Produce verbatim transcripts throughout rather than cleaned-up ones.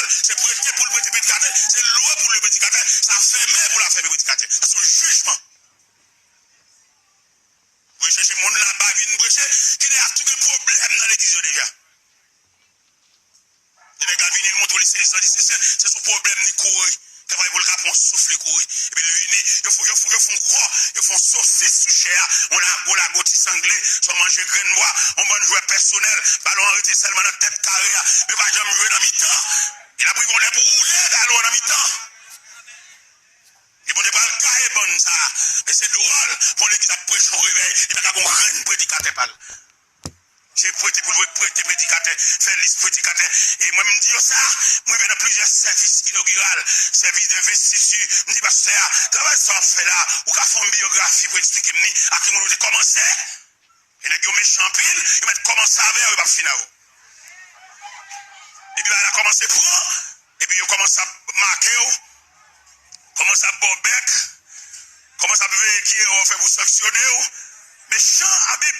Se prete pou l prete predikatè, se lwe pou l lwe predikatè, se afèmen pou l afèmen predikatè. Sa se yon jijman. Ou vin chèche moun laba vin preche, ki deja tou gen pwoblèm nan legliz yo deja. Lè nèg la vini, l montre w li se jan, li se sen, se sou pwoblèm li kouri. Travay pou l ka pran yon souf, li kouri. Epi l vini, yo fè, yo fè, yo fè yon kò, yo fè yon sosis sou chè a, yon lago, lago ti sangle, swa manje grenn bwa, yon bann jwè pèsonèl, balon an rete sèlman nan tèt kare a, men yo pa janm jwe nan mitan. E l ap rive yon lè pou woule balon an nan mitan. E Bondye pral gaye bann sa a. Men se dwòl, pou yon legliz ap preche yon revèy, li pa ka gen yon grenn predikatè pa l. Se prete pou l prete predikatè, fè lis predikatè. E mwen, m di yo sa, m rive nan plizyè sèvis inogiral, sèvis denvestiti. M di pastè a, travay sa w ap fè la, ou ka fè yon biyografi pou eksplike m ni, a ki moun ou te kòmanse? E nèg yo mechan anpil, yo mèt kòmanse avè w, yo p ap fini avè w. Epi bagay la kòmanse pran, epi yo kòmanse ap make w, kòmanse ap ba w bèk, kòmanse ap veye ki erè w fè pou sanksyone w. Mechan Abib.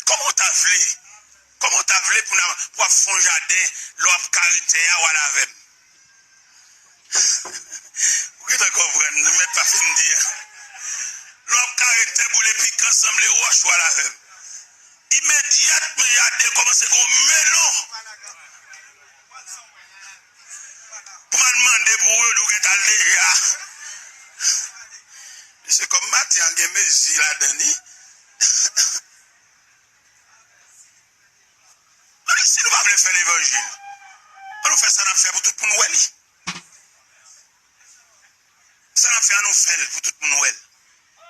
Kòman w ta vle? Kòman w ta vle pou n a, pou w ap fè yon jaden, lè w ap kare tè a, w al avè m? Ou gentan konprann, mèt pa fin di a. Lè w ap kare tè, boule pikan, sanble wòch, w al avè m. Imedyatman, jaden kòmanse gen yon melon. Pou m al mande pou ou, yo di w gentan al deja. Mesye, kòm maten an gen mezi ladan li. Ann, si nou pa vle fè levanjil, ann nou fè sa n ap fè pou tout moun wè li. Sa n ap fè, ann nou fè l pou tout moun wè l.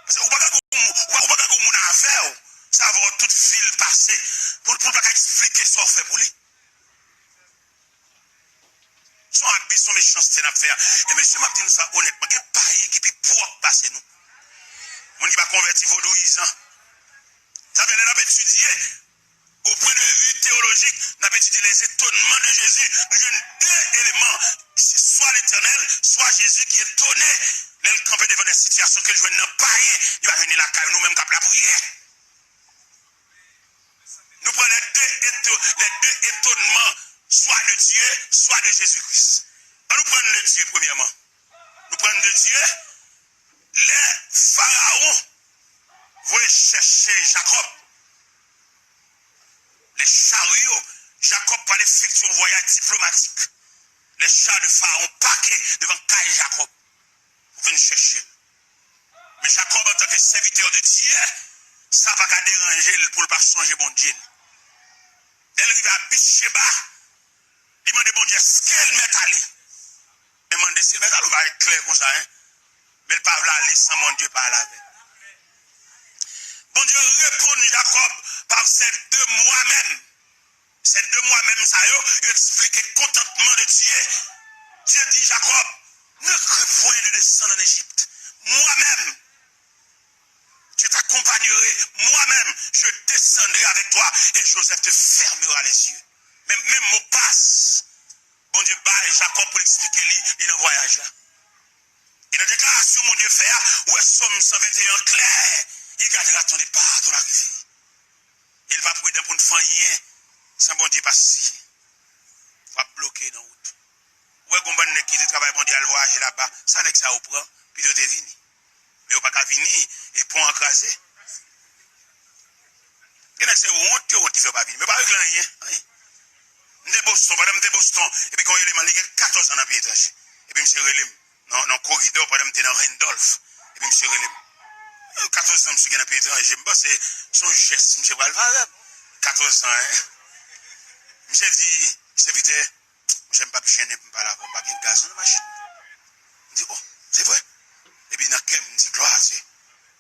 Paske ou pa ka gen moun, ou pa, ou pa ka gen moun avè w, sa va tout vi l pase, pou, pou l pa ka eksplike sa w fè pou li. Se yon abi, se yon mechanste n ap fè a. E mesye, m ap di nou sa onètman, gen payen ki pi pwòp pase nou. Moun ki pa konvèti, vodouyizan. Sa fè lè n ap etidye, au point de vue théologique, n ap etidye les étonnements de Jésus, nou jwenn de eleman, se swa Letènèl, swa Jezi ki etone lè l kanpe devan de sitiyasyon ke l jwenn nan payen, li pa vini lakay nou menm k ap lapriyè. Nou pran les deux éto-, les deux étonnements, soit de Dieu, soit de Jésus-Christ. Ann nou pran de Dye premyèman. Nou pran de Dye, lè Farawon voye chèche Jakòb, les chariots, Jakòb pral efektye yon vwayaj diplomatik. Les chars de Pharaon pake devan kay Jakòb pou vin chèche l. Men Jakòb, antanke sèvitè de Dye, sa pa ka deranje l pou l pa sonje Bondye l. Lè l rive a Bitcheba, li mande Bondye èske l mèt ale. Men mande si l mèt ale, ou pa klè konsa, en. Men l pa vle ale san Bondye pa al avè l. Bondye reponn Jakòb pa, c'est de moi-même. C'est de moi-même sa yo, yo eksplike kontantman de Dye. Dye di Jakòb, ne crains point de descendre en Égypte. Moi-même, je t'accompagnerai. Moi-même, je descendrai avec toi et Joseph te fermera les yeux. Men, men mo pas Bondye bay Jakòb pou l eksplike li, li nan vwayaj la. E nan deklarasyon Bondye fè a, ou wè Sòm san venteyen an klè, il gardera ton départ, ton arrivée. E l pa pridan pou n fè anyen san Bondye pa siyen. W ap bloke nan wout. Ou wè gon bann nèg ki te travay Bondye al vwayaje laba, sa nèg sa yo pran, pito yo te vini. Men yo pa ka vini, e pon an kraze. Gen nèg se wont yo wont ki fè yo pa vini. Men yo pa regle anyen, anyen. M te Boston, pandan m te Boston, epi gen yon eleman, li gen katòz an nan peyi etranje. Epi misye rele m nan, nan koridò pandan m te nan Randolph. Epi misye rele m. Katòz an misye gen nan peyi etranje. M panse se yon jès misye pral fè avè m. Katòz an, en. Misye di, sèvitè, monchè, m p ap jennen pou m pale avè w. M pa gen gaz non nan machin nan. M di, o, se vre? Epi nan kè m, m di, glwa a Dye.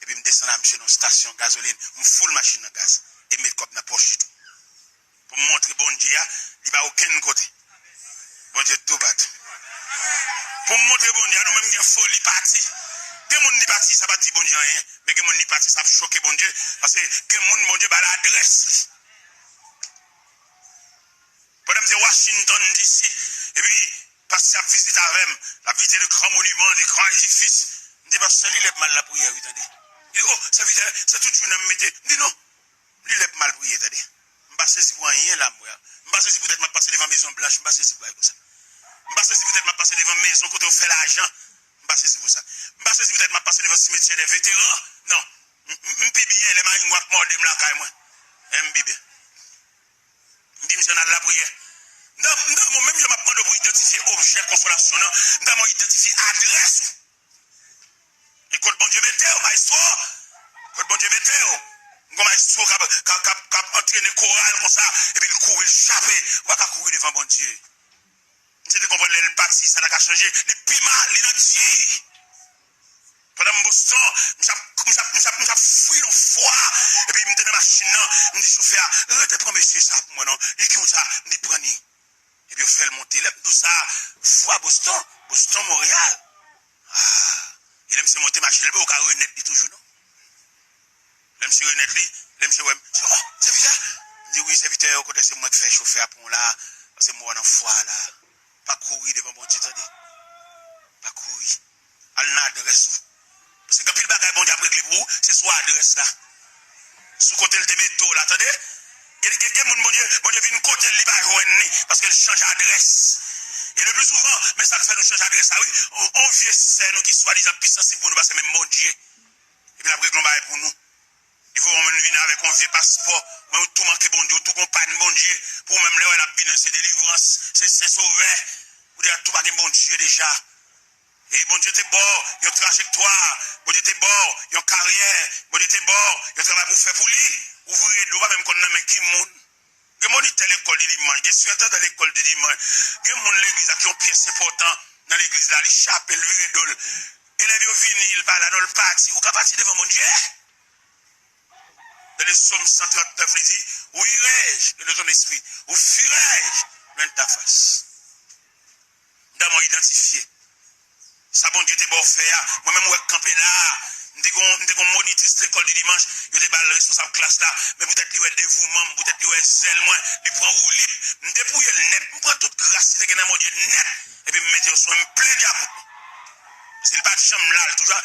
Epi m desann a misye nan yon stasyon gazolin. M foul machin nan gaz. E m met kòb nan pòch li tou. Pou m montre Bondye a, li pa okenn kote. Bondye tou patou. Pou m montre Bondye a, nou menm gen foli pati. Gen moun li pati, sa pa di Bondye anyen. Men gen moun li pati, sa ap choke Bondye. Paske gen moun Bondye ba l adrès li. Pandan m te Washington D C, epi pastè ap vizite avè m, l ap vizite de gran moniman, de gran edifis. M di, pastè, li lè pou m al lapriyè, wi, tande. Li di, o, sèvitè, se tout jounen m mete. M di, non. M di, lè pou m al priye, tande. M pa sezi pou anyen la m wè a. M pa sezi poutèt m ap pase devan Mezon Blanch, m pa sezi pou bagay konsa. M pa sezi poutèt m ap pase devan mezon kote yo fè lajan, m pa sezi pou sa. M pa sezi poutèt m ap pase devan simetyè dè veteran, non. M, m, m pi byen lè marengo ap mòde m lakay mwen. M pi byen. M di misye ann al lapriyè. M ta, m ta renmen w, menm jan m ap mande w pou idantifye objè konsolasyon nan, m ta renmen w idantifye adrès ou. E kot Bondye mete w, mayestwo? Kot Bondye mete w? M gon mayestwo k ap, k ap, k ap, k ap antrene koral konsa, epi l kouri, l chape. Ou pa ka kouri devan Bondye. Misye te konprann lè l pati, sa ta ka chanje. Li pi mal, li nan di. Pandan m Boston, m t ap, m t ap, m t ap, m t ap fwi nan fwa. Epi m te nan machin nan, m di chofè a, rete pran mesye sa pou mwen non. Li ki wout sa? M di pran li. Epi yo fè l monte. Lè m di w sa, fwa Boston, Boston, Monreyal. Ah. E lè misye monte machin nan, li poko ka renèt li toujou non. Lè misye renèt li, lè misye wè m, misye, oh, sèvitè! M di, wi, sèvitè, o kontrè, se mwen k fè chofè a pran w la, paske m wè w nan fwa a la. Pa kouri devan Bondye, tande. Pa kouri. Al nan adrès ou. Paske gen anpil bagay Bondye ap regle pou ou, se sou adrès la. Sou kote l te mete w la, tande. Gen, gen, gen moun Bondye, Bondye vin kote l, li pa jwenn li, paske l chanje adrès. E le pli souvan, men sa k fè nou chanje adrès la, wi. On, on vye sè nou ki swadizan pi sansib pou nou pase menm Bondye. Epi l ap regle yon bagay pou nou. Li voye yon moun vin avèk yon vye paspò. Men ou tou manke Bondye, ou tou gon pann Bondye. Pou ou menm lè w wè l ap vini, se delivrans, se, se sovè. Ou deja tou pa gen Bondye deja. E Bondye te ba w yon trajektwa, Bondye te ba w yon karyè, Bondye te ba w yon travay pou w fè pou li. Ou vire do, ou pa menm konn nan men ki moun. Gen monitè lekòl di dimanch, gen sirentandan lekòl di dimanch, gen moun legliz la ki yon pyès enpòtan nan legliz la, li chape, l vire do l. Elèv yo vini, l pa la, non, l pati. Ou ka pati devan Bondye. Nan le Sòm san trant nèf, li di, ou irai-je de ton esprit, ou furai-je loin de ta face? M ta renmen w idantifye sa Bondye te ba w fè a. Mwen menm, ou wè k kanpe la a, m te gon, m te gon monitris lekòl di dimanch, yo te ba l responsab klas la, men poutèt li wè devouman m, poutèt li wè zèl mwen, li pran woulib. M depouye l nèt, m pran tout gras ki te gen nan Bondye nèt, epi m mete yo sou mwen, m plede ak ou. Paske li pa t janm la, li toujou,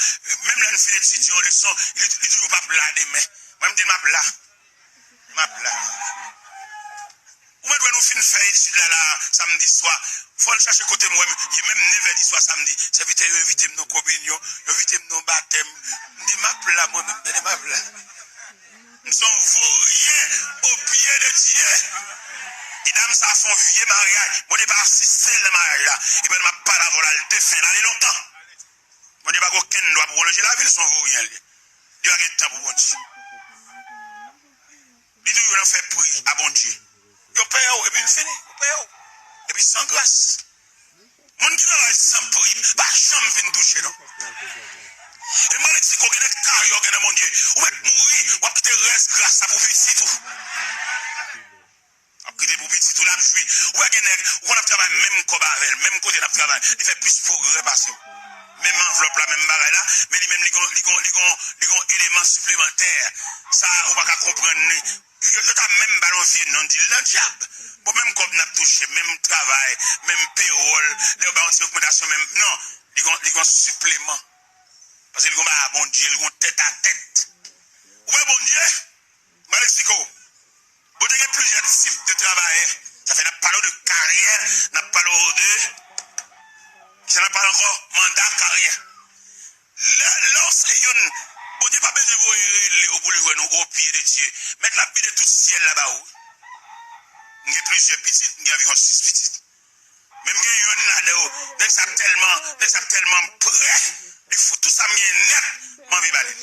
menm lè n fin etidye yon leson, li, li toujou p ap la demen. Mwen, m di l m ap la. M ap la. Ou mèt wè nou fin fè etid la, la, samdi swa. Fò l chache kote m wè m. Li menm nevè di swa samdi. Sèvitè yo envite m nan kominyon. Yo envite m nan batèm. M di, m ap la mwen menm. Tande, m ap la. M se yon voryen o pye de Dye. E dam sa fè yon vye maryaj. Bondye pa asiste l nan maryaj la. E pandan m ap pale avè w la, l defen, l ale lontan. Bondye pa gen okenn dwa pou pwolonje lavi l, se yon voryen l ye. Li pa gen tan pou Bondye. Li toujou nan fè pri a Bondye. Yo peye w, epi l fini. Yo peye w. Epi san gras. Moun ki travay san pri, pa janm fin touche, non. E malèksiko, gen de karyè w gen nan Bondye. Ou mèt mouri, w ap kite rès gras la pou pitit ou. Ap kite pou pitit ou l ap jwi. Ou wè gen nèg, ou konn ap travay menm kòb avè l, menm kote n ap travay, li fè plis pwogrè pase w. Menm anvlòp la, menm bagay la, men li menm li gon, li gon, li gon, li gon eleman siplemantè. Sa ou pa ka konprann li. Yo, yo ta menm ba l yon vye non, di l nan dyab. Bon, menm kòb n ap touche, menm travay, menm pewòl, lè yo ba yon ti ogmantasyon, menm, non, li gon, li gon sipleman. Paske li gon bagay a Bondye, li gon tèt a tèt. Ou wè Bondye? Mwen eksplike w. Bondye gen plizyè tip de travayè. Sa fè n ap pale w de karyè, n ap pale w de, kisa n ap pale ankò? Manda karyè. Lè, lè w se youn, Bondye pa bezwen voye rele w pou li jwenn ou o pye de Dye. Mèt la ap vide tout syèl la ba ou. M gen plizyè pitit, m gen anviwon sis pitit. Men m gen yonn ladan yo. Nèg sa tèlman, nèg sa tèlman prè, li fout tout sa m gen nèt, m anvi ba li.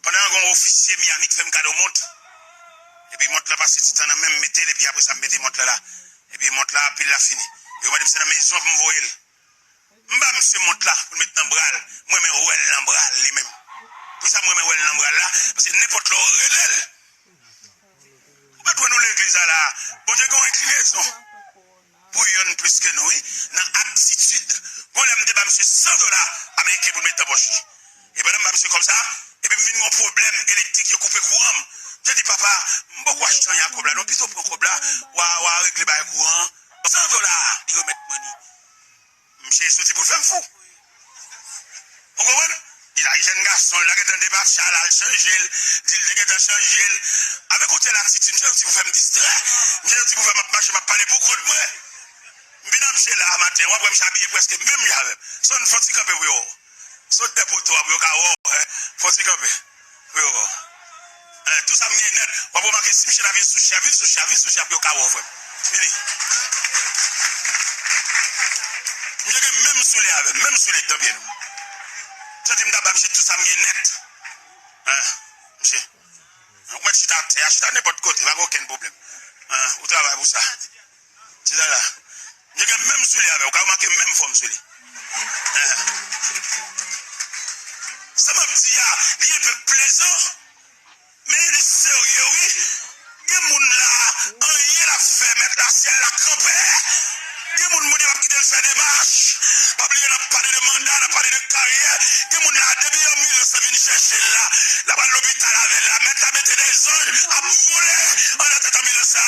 Pandan an gon ofisye Miami k fè m kado mont. Epi mont lan pase ti tan nan men m mete l, epi apre sa m mete mont lan la. Epi mont lan apil la fini. Yo mande m se nan mezon pou m voye l. M ba misye mont la pou l met nan bra l. M renmen wè l nan bra l li menm. Poukisa m renmen wè l nan bra l la? Paske nenpòt lè w rele l, ou pa t wè nou legliz la la. Bondye gen yon enklinezon pou yonn plis ke nou, wi, nan aptitid. Gon lè m te ba misye san dola ameriken pou l met nan pòch li. E pandan m ba misye kòb sa, epi m vin gen yon pwoblèm elektrik, yo koupe kouran m. M te di, papa, m poko achte anyen ak kòb la, non, pito pran kòb la, w a, w a regle bagay kouran an. San dola, li remèt mwen li. Misye soti pou l fè m fou. Ou konprann? Li ta jèn gason, li ta gentan depache a, l al chanje l, di l te gentan chanje l. Men koute latitid, m chèche ti pou fè m distrè. M chèche ti pou fè m ap mache, m ap pale pou kont mwen. M vin ap mache la maten, w ap wè m abiye prèske menm jan avè m. Son, fon ti kanpe pou yo. Sot de poto a pou yo ka wè w, eh. Fon ti kanpe pou yo wè w. Eh, tou sa m gen nèt, w ap remake si m chita vin sou chè, vin sou chè, vin sou chè pou yo ka wè w, frè m. Vini. Misye gen menm soulye avè m, menm soulye k nan pye nou. Santi m ta ba misye tou sa m gen nèt. Eh, misye. Ou mèt chita atè a, chita nenpòt kote, pa gen okenn pwoblèm. Ah, ou travay pou sa. Chita la. Misye gen menm soulye avè w, ou ka remake menm fòm soulye. Ah. Sa m ap di a, li enpe plezan, men li serye, wi. Gen moun la, anyen l ap fè, mèt la, syèl la kanpe. Gen moun, Bondye p ap kite l fè demach. Pa bliye, n ap pale de manda, n ap pale de karyè. Gen moun la, depi anbilans lan vin chèche l la, l ap al lopital avè l la. Mèt la mete de zanj ap vole anndan tèt anbilans la.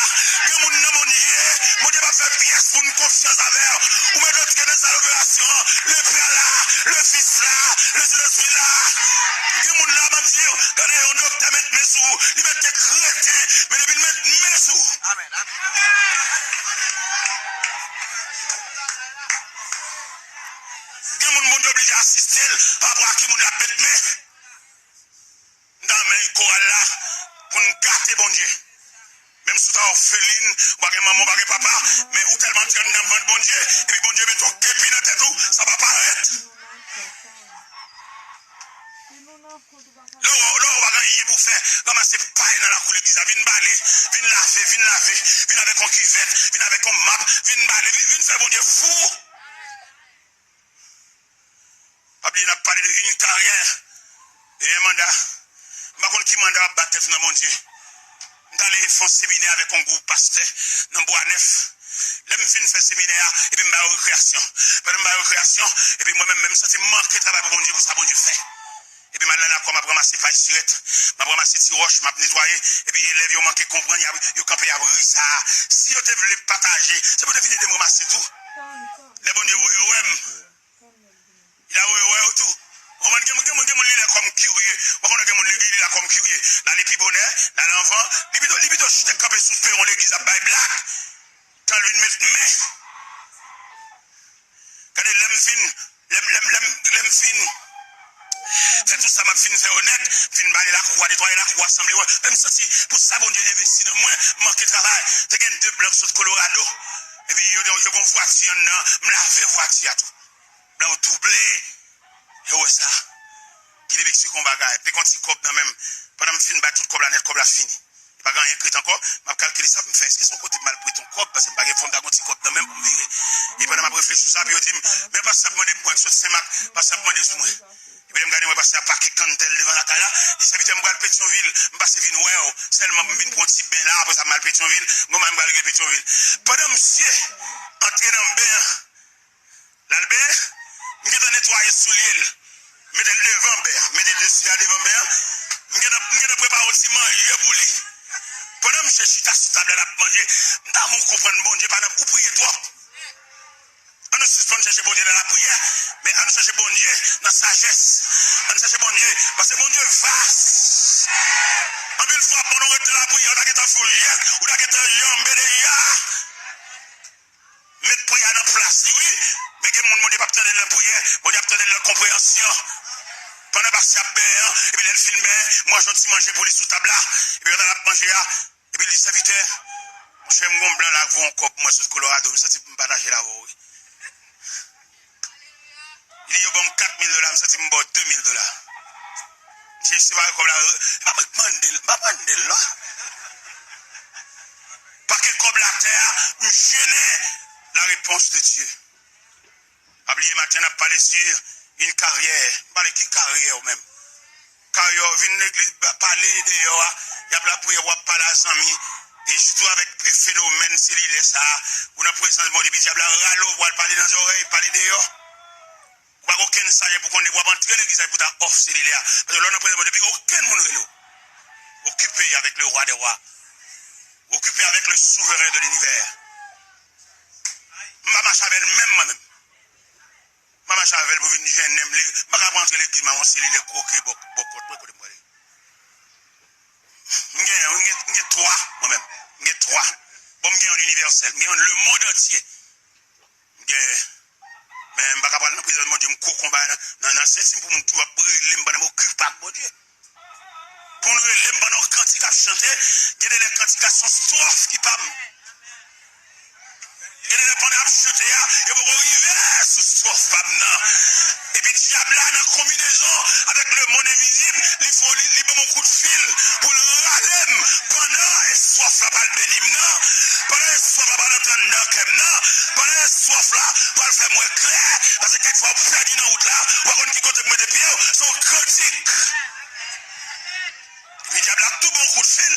Gen moun nan Bondye, Bondye p ap fè pyès moun konfyans avè w. Ou mèt antre nan sal operasyon an. Le Pè la, le Fis la, le Sentespri la. Gen moun la, m ap di w, gade yon doktè met men sou ou, li mèt te kreten, men depi l met men sou ou. Amèn, amèn. Gen moun Bondye oblije asiste l pa rapò a ki moun l ap met men. M ta renmen koral la pou n gate Bondye. Menm si w ta òfelin, ou pa gen manman, ou pa gen papa, men ou tèlman antre anndan vant Bondye, epi Bondye mete yon kepi nan tèt ou, sa pa parèt. Lè w, lè w pa gen anyen pou fè, ranmase pay nan lakou legliz la, vin bale, vin lave, vin lave, vin avèk yon kivèt, vin avèk yon map, vin bale, vin, vin fè Bondye fou. Pa bliye, n ap pale de une carrière et un mandat. M pa konn ki manda w ap bat tèt ou nan Bondye. M t ale fè yon seminè avèk yon gwoup pastè nan Bwa Nèf. Lè m fin fè seminè a, epi m ba yo rekreyasyon. Pandan m ba yo rekreyasyon, epi mwen menm, menm m santi m manke travay pou Bondye, pou sa Bondye fè. Epi m al nan lakò, m ap ranmase pay sirèt, m ap ranmase ti wòch, m ap netwaye, epi elèv yo manke konprann, y ap, yo kanpe, y ap ri sa. Si yo te vle pataje, se pou yo te vin ede m ranmase tou. Lè Bondye voye wè m, li ta voye wè yo tou. Ou konprann? Gen moun, gen moun, gen moun li la kòm kirye. Ou konnen gen moun li, li la kòm kirye. L ale pi bonè, l ale anvan. Li pito, li pito chita kanpe sou peron legliz ap bay blag. Tan l vin met men. Gade, lè m fin, lè m, lè m, lè m, lè m fin fè tout sa m ap fin fè yo nèt, m fin bale lakou a, netwaye lakou a, sanble wè. Men m santi, pou sa Bondye envesti nan mwen, m manke travay. Te gen de blan k sot Kolorado. Epi yo, yo, yo gen yon vwati anndan, m lave vwati a tou. Blan yo twouble. Yo wè sa. Kite m eksplike yon bagay. M te gen yon ti kòb nan men m. Pandan m fin bay tout kòb la nèt, kòb la fini. Li pa gen anyen k ret ankò. M ap kalkile sa pou m fè. Èske se yon kote m al prete yon kòb? Paske m pa gen fò m ta gen yon ti kòb nan men m pou m vire. E pandan m ap reflechi sou sa, epi yo di m, men pastè ap mande pou mwen, sot Senmak, pastè ap mande sou mwen. Epi lè m gade, m wè pastè a pake kanntèl devan lakay la. Li, sèvitè, m pral Petyonvil. M pase vin wè w. Sèlman pou m vin pran yon ti ben la, apre sa m al Petyonvil. Gon m pral regle Petyonvil. Pandan misye antre nan ben an, l al benyen, m gentan netwaye soulye l, mete l devan ben an, mete desi a devan ben an, m gentan, m gentan prepare yon ti manje pou li. Pandan misye chita sou tab la, l ap manje, m ta renmen w konprann Bondye pa nan, ou priye twòp. Ann nou sispann chèche Bondye nan lapriyè, men ann nou chèche Bondye nan sajès. Ann chèche Bondye, paske Bondye vas. Anpil fwa, pandan w ret nan lapriyè, ou ta gentan foul yèt, ou ta gentan janbe deja. Met priyè a nan plas li, wi. Men gen moun Bondye p ap tande l nan priyè, Bondye ap tande l nan konpreyansyon. Pandan pastè ap benyen an, epi lè l fin benyen, m ranje yon ti manje pou li sou tab la, epi pandan l ap manje a, epi l di, sèvitè, monchè, m gon blan la k voye yon kòb pou mwen sot Colorado, m santi pou m pataje l avè w, wi. Li di, yo ban m kat mil dola, m santi m ba w de mil dola. Misye separe kòb la, e pa mwen k mande l, m pa mande l, non. Pake kòb la atè a, m jennen la réponse de Dieu. Pa bliye maten n ap pale sur une carrière. M pale ki karyè w menm? Karyè w, vin legliz, pale deyò a, y ap lapriyè, w ap pale a zanmi. E sitou avèk fenomèn selilè sa a, ou nan prezans Bondye, epi dyab la rale w pou al pale nan zòrèy, pale deyò. Ou pa gen okenn sajès pou konnen, w ap antre legliz la pou ta off selilè a. Paske lè w nan prezans Bondye, pi gen okenn moun rele w. Okipe avèk le roi des rois. Okipe avèk le souverain de l'univers. M pa mache avè l menm, mwen menm. M pa mache avè l pou vin jennen m. M pa ka pran antre legliz m ak yon selilè kwoke bò, bò kòt mwen kote m prale. M gen, m gen, m gen twa, mwen menm. M gen twa. Bon, m gen yon inivèsèl, m gen yon lemonn antye. M gen, men m pa ka pral nan prezans Bondye, m ko konba nan, nan, nan senti m pou moun tou ap rele m pandan m okipe ak Bondye. Pou nou rele m pandan yon kantik ap chante, gen de lè kantik la se yon swaf ki pa m. Gen de lè pandan ap chante a, yo poko rive sou swaf pa m nan. Epi dyab la nan konbinezon avèk lemonn envizib, li fè li, li ban m yon kout fil pou l rale m pandan e swaf la pral beni m nan, pandan e swaf la pral antre anndan kè m nan, pandan e swaf la pral fè m wè klè, paske kèk fwa w pèdi nan wout la, w pa konn ki kote pou mete pye w, se yon kantik. Epi dyab la tou bon kout fil,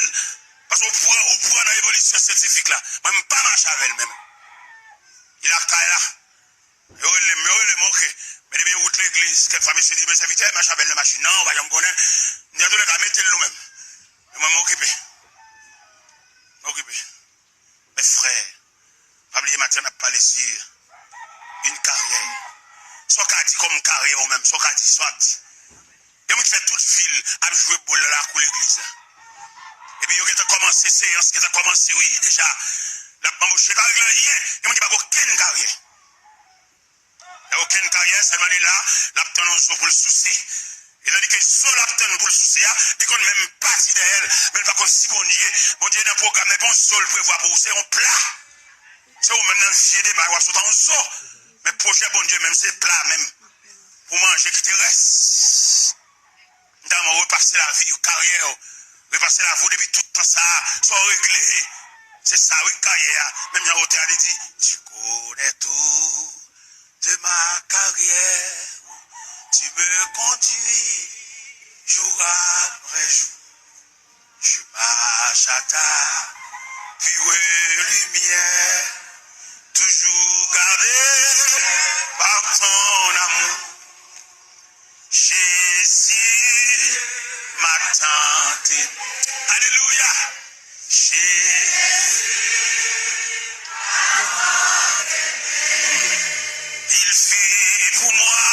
paske ou pran, ou pran nan evolisyon syantifik la. Mwen, m pa mache avè l menm. Li lakay la. Yo rele m, yo rele m, oke. Men depi yo wout legliz, kèk fwa mesye di, men sèvitè, mache avè l nan machin nan, ou pa janm konnen. Nan toulèka, mete l nou menm. Men mwen, m okipe. M okipe. Men frè, pa bliye maten an ap pale si yon karyè. Sa w ka di kòm karyè ou menm, sa w ka di, sa w ap di. Gen moun ki fè tout vi l ap jwe bòl nan lakou legliz la. Epi yo gentan kòmanse, seyans gentan kòmanse, wi, deja. L ap anboche, pa regle anyen. Gen moun ki pa gen okenn karyè. Gen okenn karyè, sèlman li la, l ap tann yon zo pou l souse. E tandike zo l ap tann pou l souse a, li konn menm pati dèyè l, men l pa konn si Bondye, Bondye nan pwogram nan, e pa yon zo l prevwa pou ou, se yon pla. Se ou menm nan vye demach, w ap sot an yon zo. Men pwojè Bondye menm, se pla menm. Pou manje ki te rès. M ta renmen w repase lavi w, karyè w, repase lavi w depi tout tan sa a, sa w regle. Se sa wi karyè a. Menm jan otè a te di, tu connais tout de ma carrière, tu me conduis jour après jour. Je marche à ta pure lumière, toujours gardé par ton amour. Jésus m'a tant aimé. Alléluia. Jésus, il fit pour moi.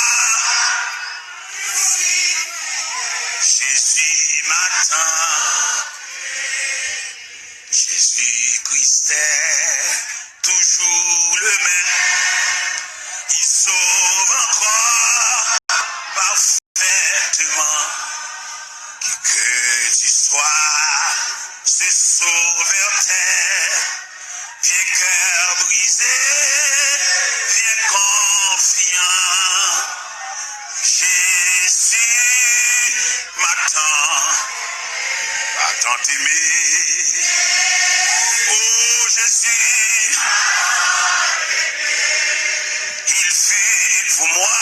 Jésus m'a tant Jésus-Christ est toujours le même. Il sauve encore parfaitement. Qui que tu sois, ce Sauveur t'aime. Viens cœur brisé, viens confiant. Jésus m'a tant, m'a tant aimé. Oh Jésus, il fut pour moi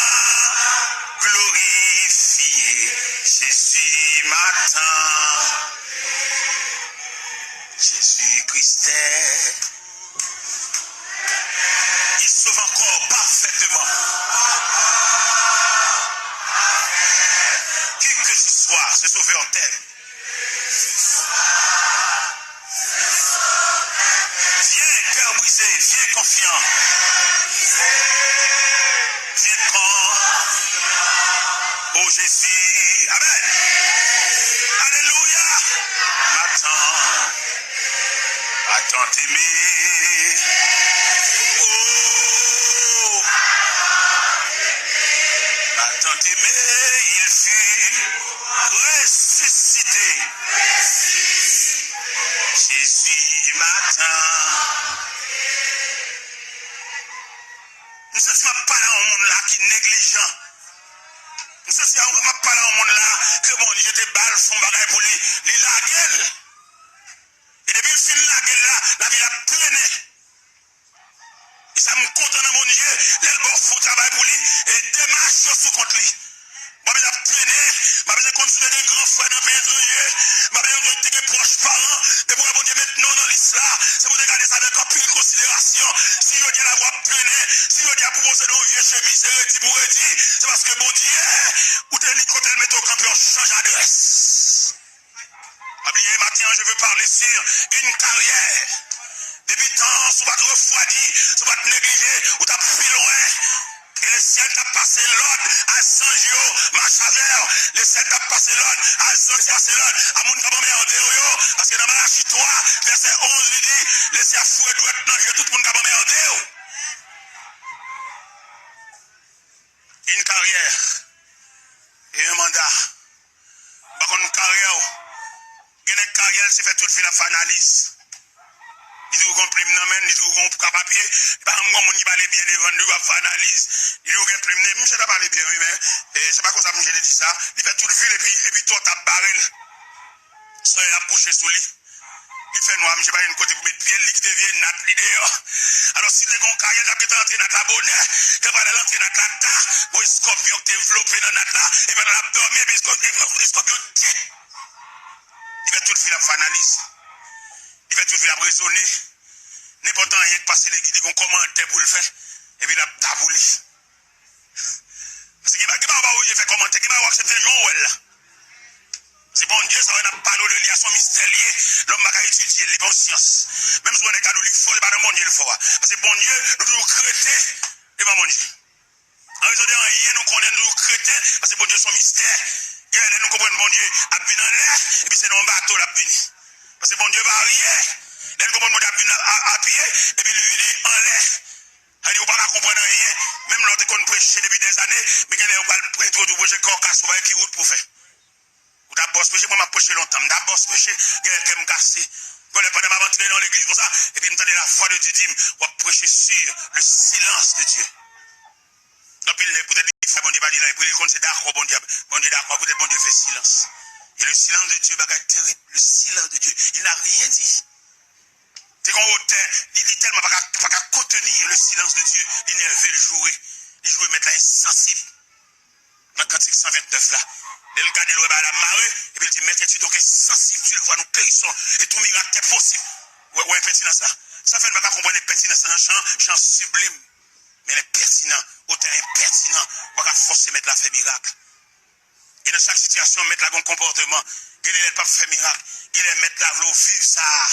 glorifié. Jésus m'a tant, Jésus-Christ est Il sauve encore parfaitement. Qui que ce soit, ce Sauveur t'aime. Viens, cœur brisé, viens confiant. Viens con. Oh Jésus. Amen. Alléluia. M'attend. M'a tant aimé. Oh, m'a tant aimé, il fut ressuscité. Jésus m'a tant. M santi m ap pale a yon moun la ki neglijan. M santi a, m ap pale a yon moun la ke Bondye te ba l, fè yon bagay pou li, li lage l. E depi l fin lage l la, lavi l ap trennen. E sa m kontan nan Bondye, lè l ba w fè yon travay pou li, e demach yo sou kont li. M pa bezwen ap trennen, m pa bezwen konn si w te gen gran frè nan peyi etranje, m pa bezwen konn si w te gen pwòch paran. Depi w wè Bondye met non w nan lis la, se pou w te gade sa avèk anpil konsiderasyon. Si jodi a la w ap trennen, si jodi a pou w posede yon vye chemiz, se redi pou redi, se paske Bondye, ou te li kote l mete w kanpe, w chanje adrès. Pa bliye, maten an, je veux parler sur une carrière. Depi tan, si w pa t refwadi, si w pa t neglije, ou t ap pi lwen. E lesyèl t ap pase lòd a zanj yo, mache avè w. Lesyèl t ap pase lòd a zanj, pase lòd a moun k ap anmède w yo. Paske nan Machi twa, vèsè onz, li di, Lesyè a foure dwèt nan je tout moun k ap anmède w. Une carrière et un mandat. M pa konn karyè w. Gen nèg karyè l se fè tout vi l ap fè analiz. Li toujou gen yon plim nan men l, li toujou gen yon ka papye. Li pa janm gen yon moun ki pale byen devan l, li ap fè analiz. Li toujou gen plim nan men l. Misye ta pale byen, wi, men, e, se pa konsa misye te di sa. Li fè tout vi l epi, epi tò t ap bare l. Solèy ap kouche sou li. Li fè nwa, misye pa jwenn kote pou met pye l, li kite vye nat li deyò. Alò, si te gen yon karyè, l t ap gentan antre nat la bonè, te pral al antre nat la ta, gon eskòpyon ki te vlope nan nat la, epi pandan l ap dòmi, epi eskò-, eskò-, eskòpyon tit. Li fè tout vi l ap fè analiz. Li fè tout vi l ap rezone. Nenpòt anyen k pase legliz, li gon kòmantè pou l fè, epi l ap ta pou li. Paske gen ba-, gen bagay ou pa oblije fè kòmantè, gen bagay ou aksepte l jan w wè l la. Se Bondye sa, wè n ap pale w de li a, se yon mistè l ye. Lòm pa ka etidye l, li pa yon syans. Menm si w wè nèg la di w li fò, se pa nan Bondye l fò a. Paske Bondye, nou toujou kreten devan Bondye. An rezon de anyen nou konnen, nou toujou kreten, paske Bondye se yon mistè. Gen lè nou konprann Bondye ap vin anlè, epi se nan yon bato l ap vini. Paske Bondye varye. Lè n konprann Bondye ap vin a, a, a pye, epi li vini anlè. Sa di ou pa ka konprann anyen. Menm lè w te konn preche depi dèzane, men gen lè yo pral pre-, entwodui w preche kè w kase, ou pa gen ki wout pou w fè. Ou ta bòs preche, mwen m ap preche lontan. M ta bòs preche, gen lè kè m kase. Gen lè pandan m ap antre nan legliz konsa, epi m tande la voix de Dieu di m, w ap preche sur le silence de Dieu. Gen anpil nèg poutèt li fè Bondye pa di l anyen pou li, li konn se dakò Bondye ap, Bondye dakò, poutèt Bondye fè silans. Et le silence de Dieu, bagay terib, le silence de Dieu, il n'a rien dit. Te gen yon otè, li, li tèlman pa ka, pa ka konteni le silence de Dieu, li nève, li joure. Li joure Mèt la ensansib. Nan kantik san ventnèf la, lè l gade l wè bagay la mare, epi l di, Maître, tu donc es sensible, tu le vois, nous périssons, et tout miracle t'est possible. Ou wè, ou wè enpètinans la? Sa fè n pa ka konprann enpètinans lan, jan, jan siblim. Men l enpètinan, otè enpètinan, ou pa ka fòse Mèt la fè mirak. E nan chak sitiyasyon, Mèt la gen yon konpòteman. Gen lè l p ap fè mirak. Gen lè Mèt la vle w viv sa a.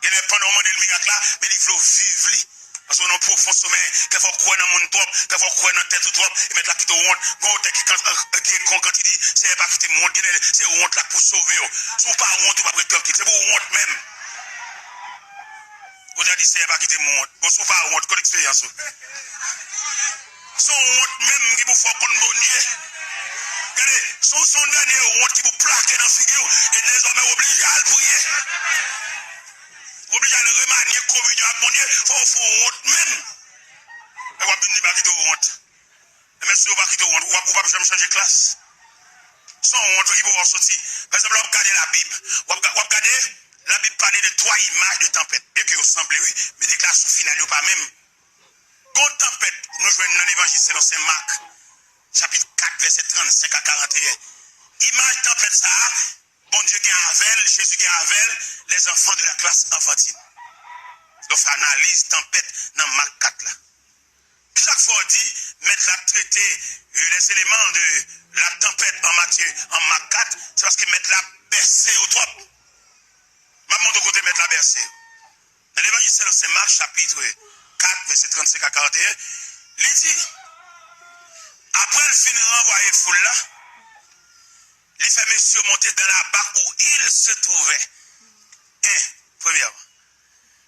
Gen lè pandan w mande l mirak la, men li vle w viv li. Paske w nan pwofon somèy, kèfwa w kwè nan moun twòp, kèfwa w kwè nan tèt ou twòp, e Mèt la kite w wont. Gen yon otè ki kan-, ki ekri yon kant, li di, Seyè, pa kite m wont. Gen lè se wont la k pou sove w. Si w pa wont, ou p ap ret trankil. Se pou w wont menm. Ou ta di, Seyè, pa kite m wont. Bon, si w pa wont, kot eksperyans ou? Se yon wont menm ki pou fè w konn Bondye. Gade, se yon, se yon dènye wont ki pou plake nan figi w, e dezòmè w oblije al priye. W oblije al remanye kominyon ak Bondye, fò w fè yon wont menm. E w ap vin di, pa kite w wont. Enben, si w pa kite w wont, w ap, ou p ap janm chanje klas. Se yon wont ki pou fè w soti. Pa egzanp, lè w ap gade Labib, w ap ga-, w ap gade, Labib pale de twa imaj de tanpèt. Byenke yo sanble, wi, men deklarasyon final yo pa menm. Gon tanpèt nou jwenn nan Levanjil selon Sen Mak, chapit kat, vèsè trannsenk a karanteyen. Imaj tanpèt sa a, Bondye gen avè l, Jezi gen avè l, les enfants de la classe enfantine. Lè w fè analiz tanpèt nan Mak kat la. Kisa k fè w di Mèt la trete, euh, les éléments de la tempête en Matthieu, en Mak kat, se paske Mèt la bèse yo twòp. M ap montre w kote Mèt la bèse yo. Nan Levanjil selon Sen Mak, chapit kat, vèsè trannsenk a karanteyen, li di, apre l fin ranvwaye foul la, li fè mesye yo monte dans la barque où il se trouvait. En, premyèman.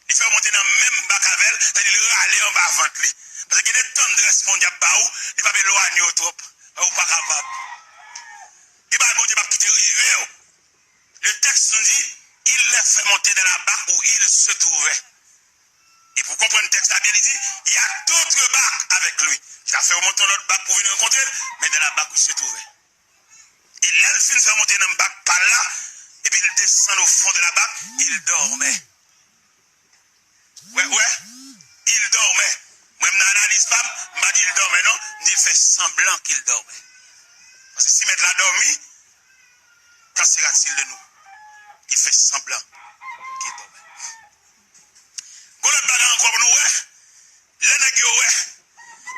Li fè yo monte nan menm bak avè l, sètadi li rale anba vant li. Paske gen de tandrès Bondye ap ba ou, li p ap elwanye w twòp. Ou pa kapab. Gen bagay Bondye p ap kite rive w. Le texte nous dit, il les fait monter dans la barque où il se trouvait. E pou konprann tèks la byen, li di, il y a d'autres barques avec lui. Li ta fè yo monte yon lòt bak pou vin rankontre l, men dans la barque où il se trouvait. E lè l fin fè yo monte nan bak pa l la, epi l desann au fond de la barque, il dormait. Wè, wè, il dormait. Mwen, m nan analiz pa m, m pa di il dormait non, m di l fè sanblan qu'il dormait. Paske si mèt la dòmi, qu'en sera-t-il de nous? Il fait semblant qu'il dormait. Gon lòt bagay ankò pou nou wè. Lè nèg yo wè,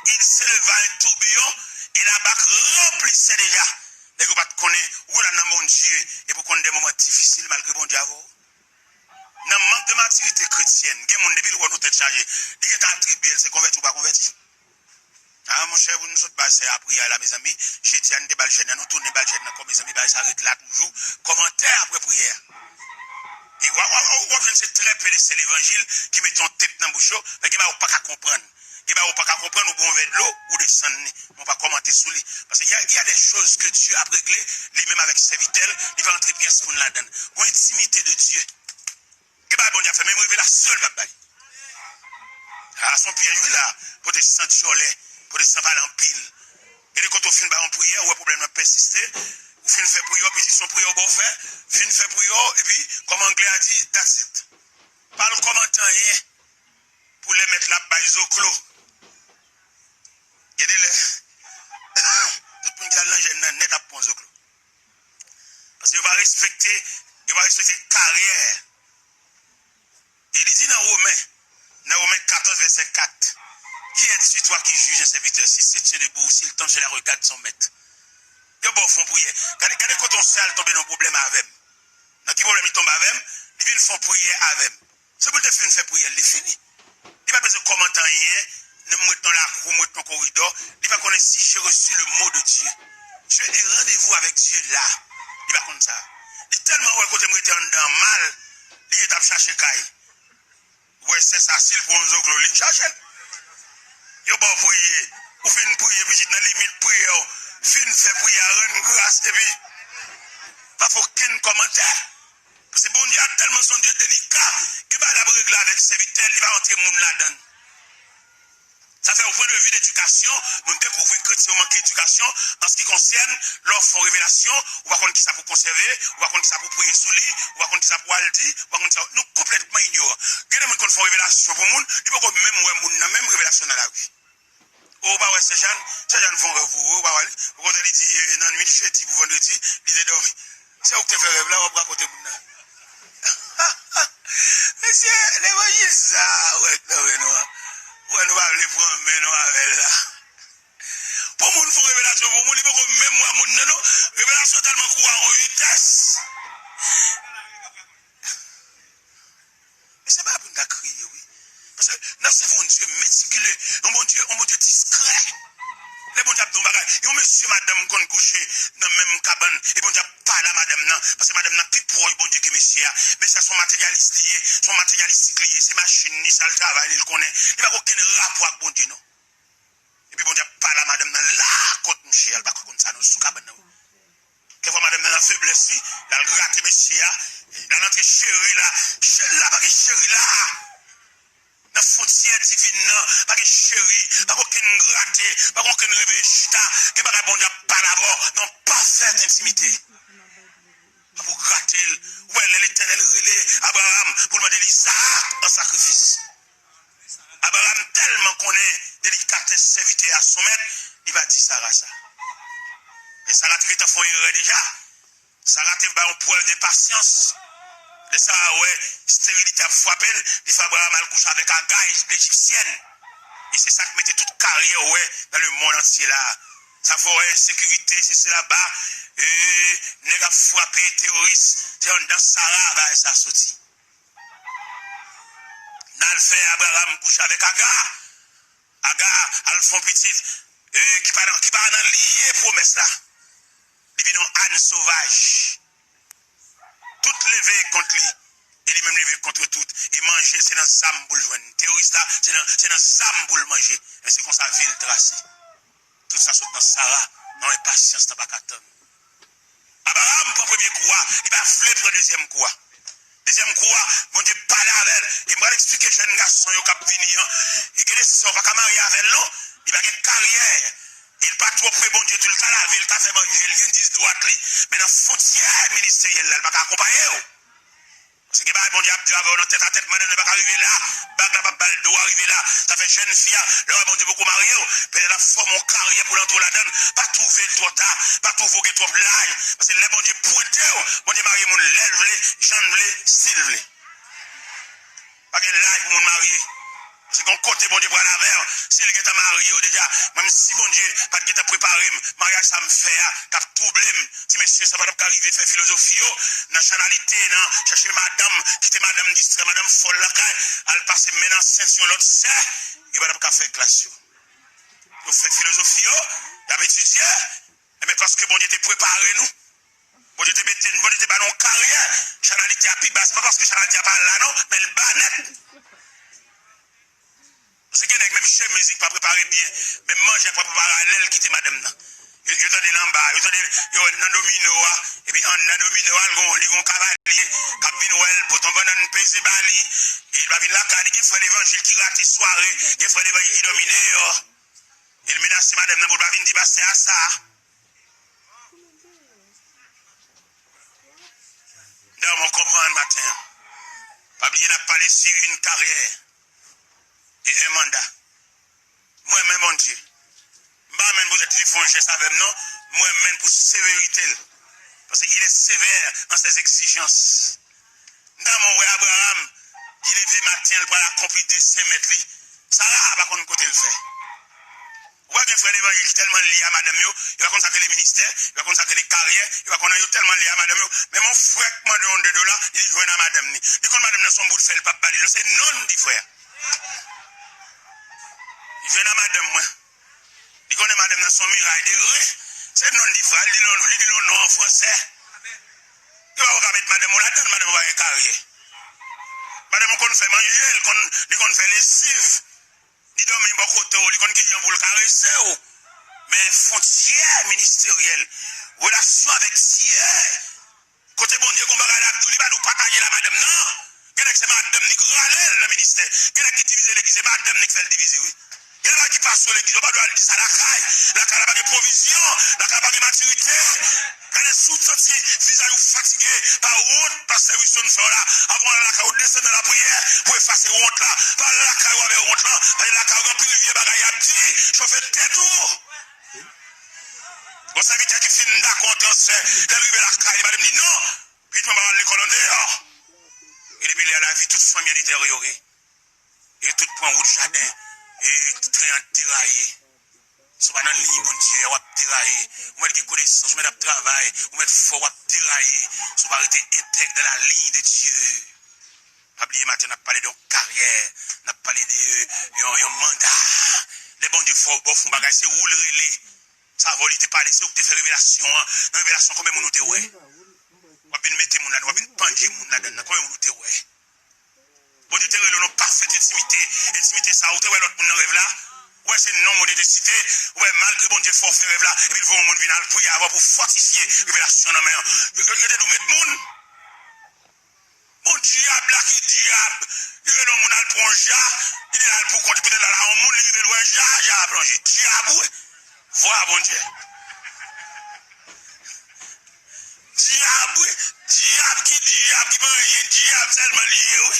il s'éleva un tourbillon et la barque remplissait déjà. Nèg yo pa t konnen, ou la nan Bondye, e pou konn de moman difisil malgre Bondye avè w. Nan mank de matirite kretyèn, gen moun depi l wè w nan tèt chaje, li gentan atribye l se konvèti ou pa konvèti. A, monchè, pou nou sot bay sè a priyè la, mezanmi. Jedi a, nou te ba l jèn nan, nou tounen ba l jèn nan ankò, mezanmi, bagay sa ret la toujou. Kòmantè apre priyè. Se trè pe de sè levanjil ki mete yon tep nan bouch yo, men gen bagay ou pa ka konprann. Gen bagay ou pa ka konprann, ou bwè yon vè dlo, ou desann li, men ou pa kòmante sou li. Paske y a, y a des choses que Dieu a regle li menm avèk sèvitè l, li pa rantre pyès moun ladan l. Gon entimite de Dye. Gen bagay Bondye ap fè, menm revelasyon l p ap bay. A, se yon pyèj wi la. Pwotestan dyòlè, pwotestan pale anpil. Gen de kote w fin bay yon priyè, ou wè pwoblèm nan pèsiste, ou fin fè priyè w, pitit, se yon priyè w ba w fè, fin fè priyè w, epi, kòm anglè a di, that's it. Pa al kòmante anyen pou lè mèt la ap bay zoklo. Gen de lè, tout moun ki al nan jèn nan nèt ap pran zoklo. Paske yo pa respekte, yo pa respekte karyè. E li di nan Women, nan Women katòz vèsè kat, qui est-ce toi qui juge un serviteur? S'il se tient debout ou s'il tombe, cela regarde son maître. Yo ba w fè yon priyè. Gade, gade kote yon sè al tonbe nan pwoblèm avè m. Nan ki pwoblèm li tonbe avè m? Li vin fè yon priyè avè m. Se pou l te fin fè priyè l, li fini. Li pa bezwen kòmante anyen, ni m ret nan lakou, m ret nan koridò. Li pa konnen si j'ai reçu le mot de Dieu. J'ai un rendez-vous avec Dieu là. Li pa konn sa. Li tèlman wè kote m rete anndan an mal, li gentan ap chache kay. Ou wè sè sa, si l pran yon zoklo, li chache l. Yo ba w priye. Ou fin priye, pitit, nan limit priyè w. Fin fè priyè a, rann gras, epi pa fè okenn kòmantè. Paske Bondye a tèlman se yon Dye delika, gen bagay l ap regle avèk sèvitè l, li pa rantre moun ladan l. Sa fè, o pwen de vi de edikasyon, nou dekouvri kretyen yo manke edikasyon an se ki konsène lè w fè yon revelasyon, ou pa konn kisa pou konsève, ou pa konn kisa pou priye sou li, ou pa konn kisa pou al di, ou pa konn kisa, nou konplètman inyoran. Gen de moun konn fè yon revelasyon pou moun, li poko menm wè moun nan, menm revelasyon nan lari. Ou pa wè Sè Jàn? Sè Jàn fè yon rèv pou ou, ou pa wè li? Ou konnen li di, eh, nan nuit jedi pou vandredi, li te dòmi. Se ou ki te fè rèv la, w ap rakonte moun nan. Mesye, levanjil sa, ou wè k nan men nou an. Ou wè nou pa vle pran men nou avè l la. Pou moun fè yon revelasyon pou moun, li poko menm wè moun nan non. Revelasyon tèlman kou a yon vitès. Men se pa pou n ta kriye, wi. Paske n ap sèvi yon Dye metikile, yon Bondye, yon Bondye diskrè. Lè Bondye ap di yon bagay, yon mesye madanm konn kouche nan menm kabann, e Bondye ap pale a madanm nan, paske madanm nan pi pwòch Bondye ke mesye a. Mesye a se yon materyalis li ye, se yon materyalis li ye, se machin li, sa l travay li, l konnen. Li pa gen okenn rapò ak Bondye, non. Epi Bondye ap pale a madanm nan la kot mouche a, l pa ka konn sa non, sou kabann nan wi. Kèfwa madanm nan nan feblès li, l al grate mesye a, l al antre cheri la. Cheri la, pa gen cheri la. Nan fwontyè divin nan, pa gen cheri, pa gen okenn grate, pa gen okenn reveye chita. Gen bagay Bondye ap pale avè w nan pafèt entimite. Ap ou grate l. Ou wè lè Letènèl rele Abraram pou l mande l Izaak an sakrifis. Abraram tèlman konnen delikatès sèvitè a son mèt, li pa di Sara sa. E Sara te gentan fè yon erè deja. Sara te ba yon prèv de pasyans. Lè Sara wè sterilite ap frape l, li fè Abraram al kouche avèk Agay, Lejipsyèn. E se sa k mete tout karyè w wè dans le monde entier la. Sa fè w wè ensekirite, se sela ba, e, nèg ap frape, teworis, se anndan Sara bagay sa soti. N al fè Abraram kouche avèk Aga. Aga al fè yon pitit, e, ki pa nan, ki pa nan liye pwomès la. Li vin yon àn sovaj. Tout leve kont li. E li menm leve kont tout. E manje, se nan zam pou l jwenn. Teworis la, se nan, se nan zam pou l manje. Men se konsa vi l trase. Tout sa sot nan Sara, nan enpasyans, nan pa ka tann. Abraram pran premye kou a, li pa vle pran dezyèm kou a. Dezyèm kou a, Bondye pale avè l. E m pral eksplike jèn gason yo k ap vini an. E gen de sè, ou pa ka marye avè l non. Li pa gen karyè. E l pa twò pre Bondye tou, l ka lave, l ka fè manje, l gen dis dwat li. Men nan fwontyè ministeryèl la, l pa ka akonpaye w. Paske gen bagay Bondye ap di avè w nan tèt a tèt, madanm nan pa ka rive la, bag la p ap ba l dwa rive la. Sa fè jèn fi a, lè w wè Bondye poko marye w, petèt l ap fòme yon karyè pou l antre w ladan l. Pa twouve l twò ta, pa twouve w gen twòp laj. Paske lè Bondye pwente w, Bondye marye moun lè l vle, jan l vle, si l vle. Pa gen laj pou moun marye. Paske gen yon kote Bondye pral avè w. Si l gentan marye w deja, mwen menm si Bondye pa t gentan prepare m, maryaj sa m fè a, k ap twouble m, ti mesye sa pa t ap ka rive fè filozofi yo, nan chanalite, nan chèche madanm, kite madanm distrè, madanm fòl lakay, al pase men nan sent yon lòt sè, yo pa t ap ka fè klas yo. Yo fè filozofi yo, y ap etidye, enben paske Bondye te prepare nou. Bondye te mete n, Bondye te ba nou yon karyè. Chanalité a pi ba, se pa paske Chanalité a pa la non, men l ba nèt. Paske gen nèg menm chemiz li pa prepare byen, menm manje a pa prepare, lè l kite madanm nan. Yo, yo tande l anba, yo tande, yo wè l nan domino a, epi anndan domino a, li gon, li gon kavalye k ap vin wè l, pote yon bannann peze ba li, e l pa vin lakay li. Gen frè levanjil ki rate sware, gen frè levanjil ki dòmi deyò. E l menase madanm nan pou l pa vin di pastè a sa. Dayè, mwen konprann maten an. Pa bliye n ap pale si yon karyè e yon manda. Mwen renmen Bondye. M pa renmen l poutèt li fè yon jès avè m non. Mwen renmen l pou severite l. Paske il est sévère en ses exigences. M ta renmen wè Abraram ki leve maten an, l pral akonpli desen mèt li. Sara pa konn kote l fè. Ou wè gen frè levanjil ki tèlman lye a madanm yo, yo pa konn sa k rele ministè, yo pa konn sa k rele karyè, yo pa konn, yo tèlman lye a madanm yo. Men yon frè k mande yon de dola, li jwenn a madanm ni. Li konn madanm nan se yon bout fè l p ap ba li, se non l di frè a. Li jwenn a madanm mwen. Li konnen madanm nan se yon miray de ren. Se non l di frè a, li di non, li di non, non an fransè. Yo pa ka met madanm ou ladan l, madanm ou pa gen karyè. Madanm ou konn fè manje, li konn, li konn fè lesiv. Li dòmi bò kote w, li konn kijan pou l karese w. Men fwontyè ministeryèl, relasyon avèk Dye, kote Bondye gon bagay l ap di w, li pa di w pataje l a madanm nan. Gen nèg se madanm li k rale l nan ministè. Gen nèg ki divize legliz, se madanm li k fè l divize wi. Gen bagay ki pase w legliz, ou pa dwe al di sa lakay. Lakay la pa gen pwovizyon, lakay la pa gen matirite. Gade si w santi vizaj ou fatige pa wont pastè Wilson fè w la, avan w al lakay ou desann nan lapriyè pou efase wont la. Pa al lakay ou avèk wont lan, paske lakay ou gen anpil vye bagay y ap di, chofe tèt ou. Gon sèvitè ki fin dakò transfè, lè l rive lakay li, madanm li non, pitit mwen pa al lekòl andeyò. E depi lè a lavi tout fanmi an deteryore. E tout pran wout jaden, e tren an deraye. Si w pa nan liy Bondye a, w ap deraye. Ou mèt gen konesans, ou mèt ap travay, ou mèt fò, w ap deraye. Si w pa rete entèg dans la ligne de Dieu. Pa bliye maten n ap pale de yon karyè, n ap pale de yon, yon manda. Lè Bondye fè w ba w fè yon bagay, se ou l rele. Sa vò li te pale, se ou ki te fè revelasyon an. Nan revelasyon, konbyen moun ou te wè? W ap vin mete moun ladan, w ap vin pandye moun ladan nan. Konbyen moun ou te wè? Bondye te rele w nan pafèt entimite. Entimite sa, ou te wè lòt moun nan rèv la? Ou wè se non Bondye te site? Ou wè malgre Bondye fè w fè rèv la, epi l voye yon moun vin al priye avè w pou fòtifye revelasyon nan men an. Yo, yo, yo te dwe met moun. Bon dyab la ki dyab. Li rele yon moun al pran ja, li al pou kont li, poutèt la, la yon moun li rive l wè ja, ja a plonje. Dyab wi. Vwa Bondye. Dyab wi. Dyab ki dyab, ki pa anyen, dyab sèlman li ye wi.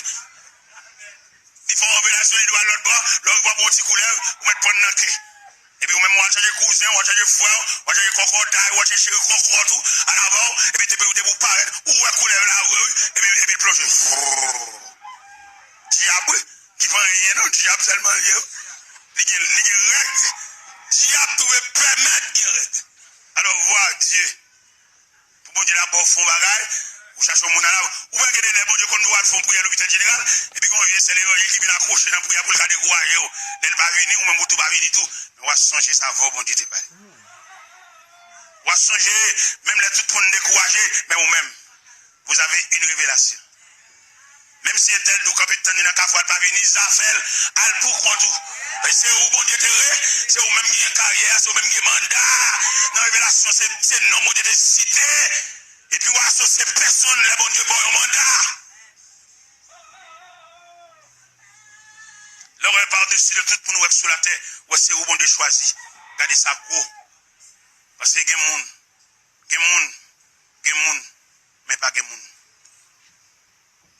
Li fè yon revelasyon, li di w al lòt bò, lè w rive w ap wè yon ti koulèv, ou mèt pran nan ke. Epi ou menm w al chanje kouzen, w al chanje frè w, w al chanje kòkòday, w al chanje cheri kòkòt ou, al avè w, epi depi ou, depi ou parèt, ou wè koulèv la vre wi, epi, epi l plonje. Vrrr. Dyab wi, ki pa anyen non, dyab sèlman li ye wi. Li gen, li gen règ. Dyab tou vle pèmèt gen règ. Alò, vwa Dye. Pou Bondye la ba w fè yon bagay, ou chache yon moun al avè w. Ou wè gen de lè Bondye konn di w al fè yon priyè lopital jeneral, epi gen yon vye sè levanjil ki vin akwoche nan priyè pou l ka dekouraje w. Lè l pa vini, ou menm ou tou pa vini tou. Men w a sonje sa vò Bondye te pale. W a sonje, menm lè tout moun dekouraje, men ou menm, vous avez une révélation. Menm si entèl di w kanpe tann li nan kafou a, l pa vini, zafè l, al pou kont ou. Men se ou Bondye te re, se ou menm ki gen karyè a, se ou menm ki gen manda a. Nan revelasyon, se, se non Bondye te site. Epi w asosye pèsonn lè Bondye ba w yon manda. Lè w wè padesi de tout moun ou wè k sou latè, w wè se ou Bondye chwazi. Gade sa gwo. Paske gen moun, gen moun, gen moun, men pa gen moun.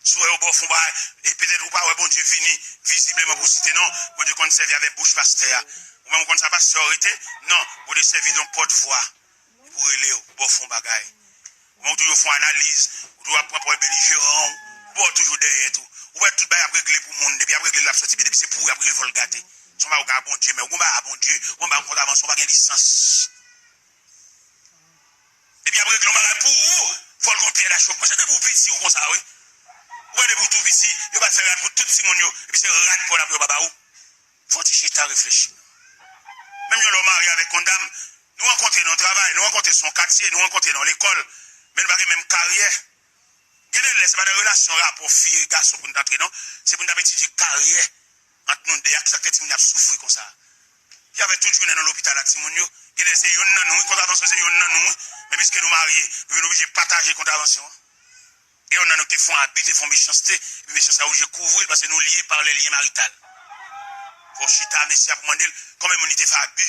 Si w wè yo ba w fè yon bagay, e petèt ou pa wè Bondye vini vizibleman pou site non, Bondye konn sèvi avèk bouch pastè a. Ou menm ou konn sa pastè a rete? Non, Bondye sèvi de yon pòtvwa pou rele w, pou ba w fè yon bagay. Ou menm ou toujou fè yon analiz, ou toujou ap pran pòz belijeran w, ou ba w toujou dèyè tou. Ou wè tout bagay ap regle pou moun, depi ap regle l ap soti byen, depi se pou ou y ap regle l fò l gate. Se yon bagay ou gen a Bondye, men ou gen yon bagay a Bondye, ou gen yon bagay kontravansyon, ou pa gen lisans. Depi y ap regle yon bagay pou ou, fò l gon pyè dachopman. Se depi w piti ou konsa wi. Ou wè depi w tou piti, yo pa fè rad pou tout timoun yo, epi se rad pa w y ap yo pa ba ou. Fò w ti chita reflechi. Menm jan lè w marye avèk yon dam, nou rankontre nan yon travay, nou rankontre sou yon katye, nou rankontre nan yon lekòl. Men nou pa gen menm karyè. Gen de lè, se pa nan relasyon rapò fi e gason pou n t antre, non. Se pou n t ap etidye karyè ant nou de a. Kisa k fè timoun yo ap soufri konsa? Y ap fè tout jounen nan lopital ak timoun yo. Gen lè, se yonn nan nou, wi, kontravansyon se yonn nan nou, wi. Men piske nou marye, nou vin oblije pataje kontravansyon an. Gen yonn nan nou ki te fè yon abi, te fè yon mechanste, epi mechanste a oblije kouvri l, paske nou lye par les liens marital. Fò w chita, mesye ap mande l konbyen moun li te fè abi.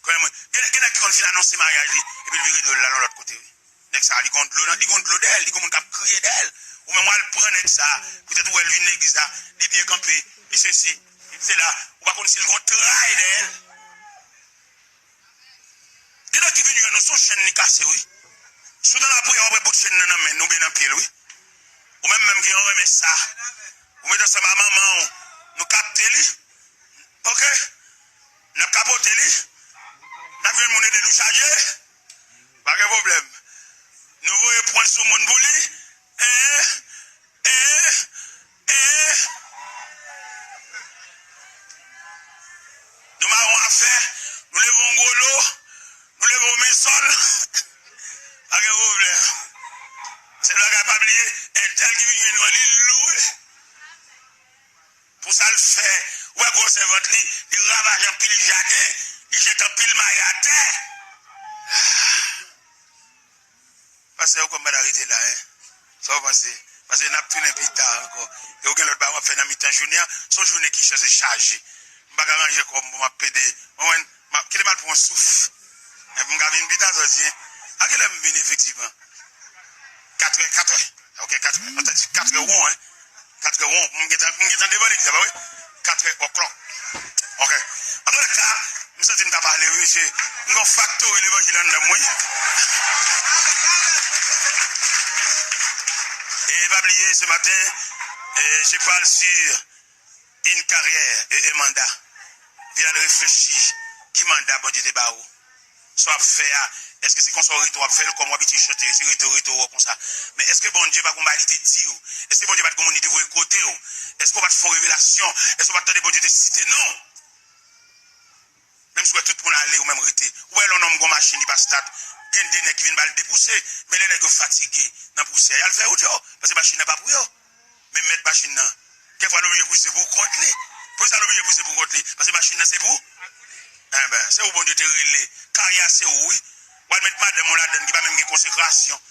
Konbyen moun. Gen, gen nèg ki konn fin anonse maryaj li, epi l vire do l l al yon lòt kote, wi. Nèg sa a, li gon dlo nan, li gon dlo dèyè l, li gon moun k ap kriye dèyè l. Ou menm w al pran nèg sa a, poutèt ou wè l vin legliz la, li byen kanpe, li sesi, li sela, ou pa konn si l gon tray dèyè l. Gen nèg ki vin jwenn ou, se yon chèn li kase, wi. Si w nan lapriyè, w ap wè bout chèn nan nan men l oubyen nan pye l, wi. Ou menm menm ki renmen sa, ou met ansanm a manman w, nou kapte li. Oke? N ap kapote li. N ap jwenn moun ede nou chaje. Pa gen pwoblèm. Nou voye pwen sou moun pou li. En, en, en. Nou mare yon afè. Nou leve yon gwo lo. Nou leve yon men sòl. Pa gen pwoblèm. Sèl bagay, pa bliye, entèl ki vin jwenn nou an, li lou, wi. Pou sa l fè, ou wè gwosè vant li, li ravaje anpil jaden, li jete anpil mayi atè. Pastè, ou kwè m pa ta rete la, en? Sa w panse? Paske n ap tounen pita ankò. E ou gen lòt bagay w ap fè nan mitan jounen an, se yon jounen ki sanse chaje. M pa ka ranje kò m pou m ap pede. Mwen, m ap kite m al pran yon souf. Epi m ka vin pita, sa w di, en? A kilè m vin efektivman? Katrè, katrè. Ok, katrè. Ou ta di katrè won, en. Katrè won, m gentan, m gentan devan legliz la, pa vre? Katrè o'clock. Ok. Antoulèka, m santi m ta pale, wi, mesye. M gon faktori levanjil anndan m, wi. E pa bliye, ce matin, eh, je parle sur une carrière et un mandat. Vin al reflechi, ki manda Bondye te ba ou? Sa w ap fè a, èske se konsa w rete w ap fè l, kòm w abitye chante, se rete w rete w konsa? Men èske Bondye pa gon bagay li te di w? Èske Bondye pa t gon moun li te voye kote w? Èske w pa t fè yon revelasyon? Èske w pa t tande Bondye te site non w? Menm si w wè tout moun ale, ou menm rete. Ou wè lè yon nonm gon machin, li pa stat, gen de nèg ki vin ba l depouse, men lè nèg yo fatige nan pouse a, y al fè wout yo, paske machin nan pa pou yo. Men mèt machin nan, kèk fwa l oblije pouse pou kont li. Poukisa l oblije pouse pou kont li? Paske machin nan se pou. Enben, se ou Bondye te rele. Karyè a se ou, wi. W al met madanm ou ladann ki pa menm gen konsekrasyon.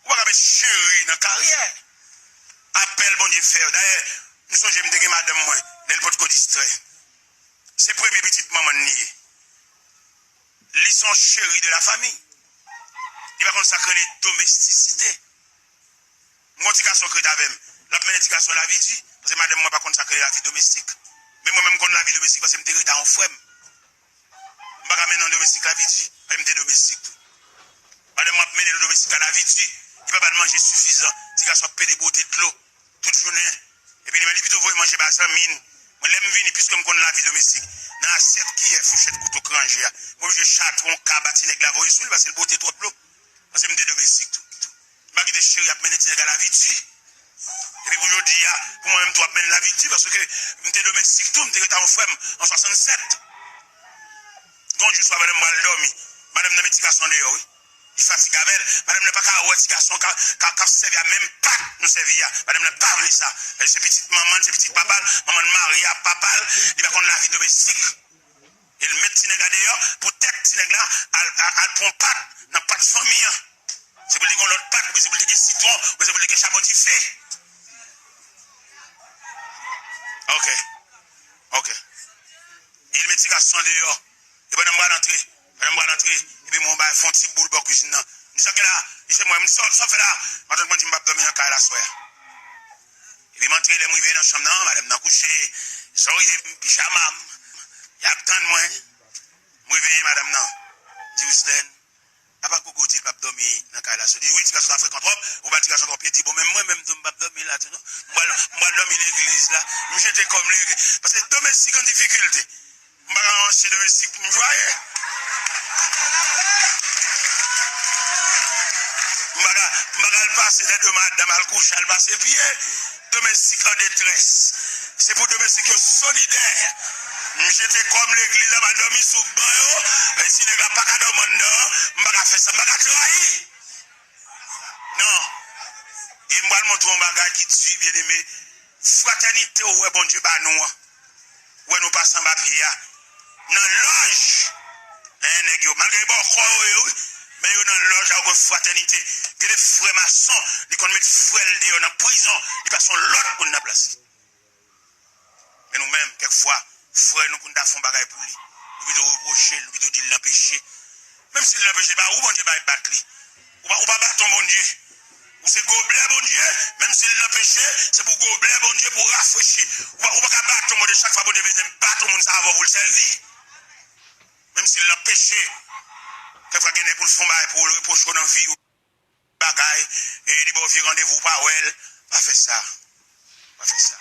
Ou pa ka met cheri nan karyè. Apèl Bondye fè yo. Dayè, m sonje m te gen madanm mwen, lè l potko distrè. Se premye pitit manman n li ye. Li se yon cheri de la famille. Li pa konn sa k rele domestisite. M gon ti gason k ret avè m. L ap mennen ti gason lavi di. Paske madanm mwen pa konn sa k rele lavi domestik. Men mwen menm m konn lavi domestik paske m te ret a yon frè m. M pa ka mennen yon domestik lavi di. Men m te domestik tou. Madanm mwen ap mennen l domestik la lavi di. Li pa ba l manje sifizan. Ti gason ap pede bwote dlo tout jounen. Epi li menm li pito voye manje ba zanmi l. Mwen, lè m vini, piske m konn lavi domestik, nan asyèt, kiyè, fouchèt, kouto k ranje a, mwen oblije chatwon, kaba ti nèg la voye sou li paske l bwote twòp dlo. Paske m te domestik tou. M pa kite cheri ap mennen ti nèg la lavi di. Epi pou jodi a, pou mwen menm tou ap mennen lavi di paske m te domestik tou, m te ret a yon frè m an swasannsèt. Gon jou swa pandan m pral dòmi, madanm nan met ti gason deyò, wi. Li fatige avè l. Madanm nan pa ka wè ti gason k ap, k ap, k ap sèvi a menm pat nou sèvi a. Madanm nan pa vle sa. Se pitit manman l, se pitit papa l. Manman l marye a papa l. Li pa konn lavi domestik. E l met ti nèg la deyò poutèt ti nèg la al, al, al pran pat nan pat fanmi an. Se pou l te gen yon lòt pat, oubyen se pou l te gen sitwon, oubyen se pou l te gen chabon dife. Ok. Ok. E l met ti gason deyò. E pandan m pral antre, pandan m pral antre, epi m wè yon bagay fè yon ti boul bò kwizin nan. M di, "Sa k gen la?" Li di, "Se mwen." M di, "Sa, sa w fè la?" Matant mwen di m p ap dòmi nan kay la aswè a. Epi m antre, lè m rive nan chanm nan, madanm nan kouche, zòrye m, pijama m, y ap tann mwen. M reveye madanm nan. M di, "Wislèn, apa Gogo di l p ap dòmi nan kay la?" Li di, "Wi, ti gason sa frekan twòp, ou ba ti gason twòp ete." Bon, men mwen menm tou, m p ap dòmi la tou non. M pral, m pral dòmi legliz la. M jete kò m legliz. Paske domestik an difikilte. M pa ka ranse domestik pou m jwaye. M pa ka, m pa ka al pase dèdo madanm al kouche, al pase pye. Domestik an detrès. Se pou domestik yo solidè. M jete kò m legliz la, m al dòmi sou ban yo. E si nèg la pa ka dòmi anndan an, m pa ka fè sa, m pa ka trayi. Non. E m pral montre w yon bagay ki di, byeneme. Fratènite ou wè Bondye ba nou an. Ou wè nou pase anba pye a. Nan lòj. Hein, nèg yo. Malgre bòkò yo ye, wi. Men yo nan lòj avèk fratènite. Gen de frè mason, li konn met frè l deyò nan prizon. Li pase yon lòt moun nan plas li. Men nou menm, kèk fwa, frè nou pou n ta fè yon bagay pou li, nou pito repwoche l, nou pito di l nan peche. Menm si l nan peche, pa ou Bondye bay bat li. Ou pa, ou pa baton Bondye. Ou se goblè Bondye, menm si l nan peche, se pou goblè Bondye pou rafrechi. Ou pa, ou pa ka baton Bondye, chak fwa Bondye bezwen baton moun sa avè w pou l sèvi. Menm si l nan peche, kèk fwa gen nèg pou l fè yon bagay pou ou, l repwoche w nan vi w. Bagay, e li ba w vye randevou, ou pa wè l. Pa fè sa. Pa fè sa.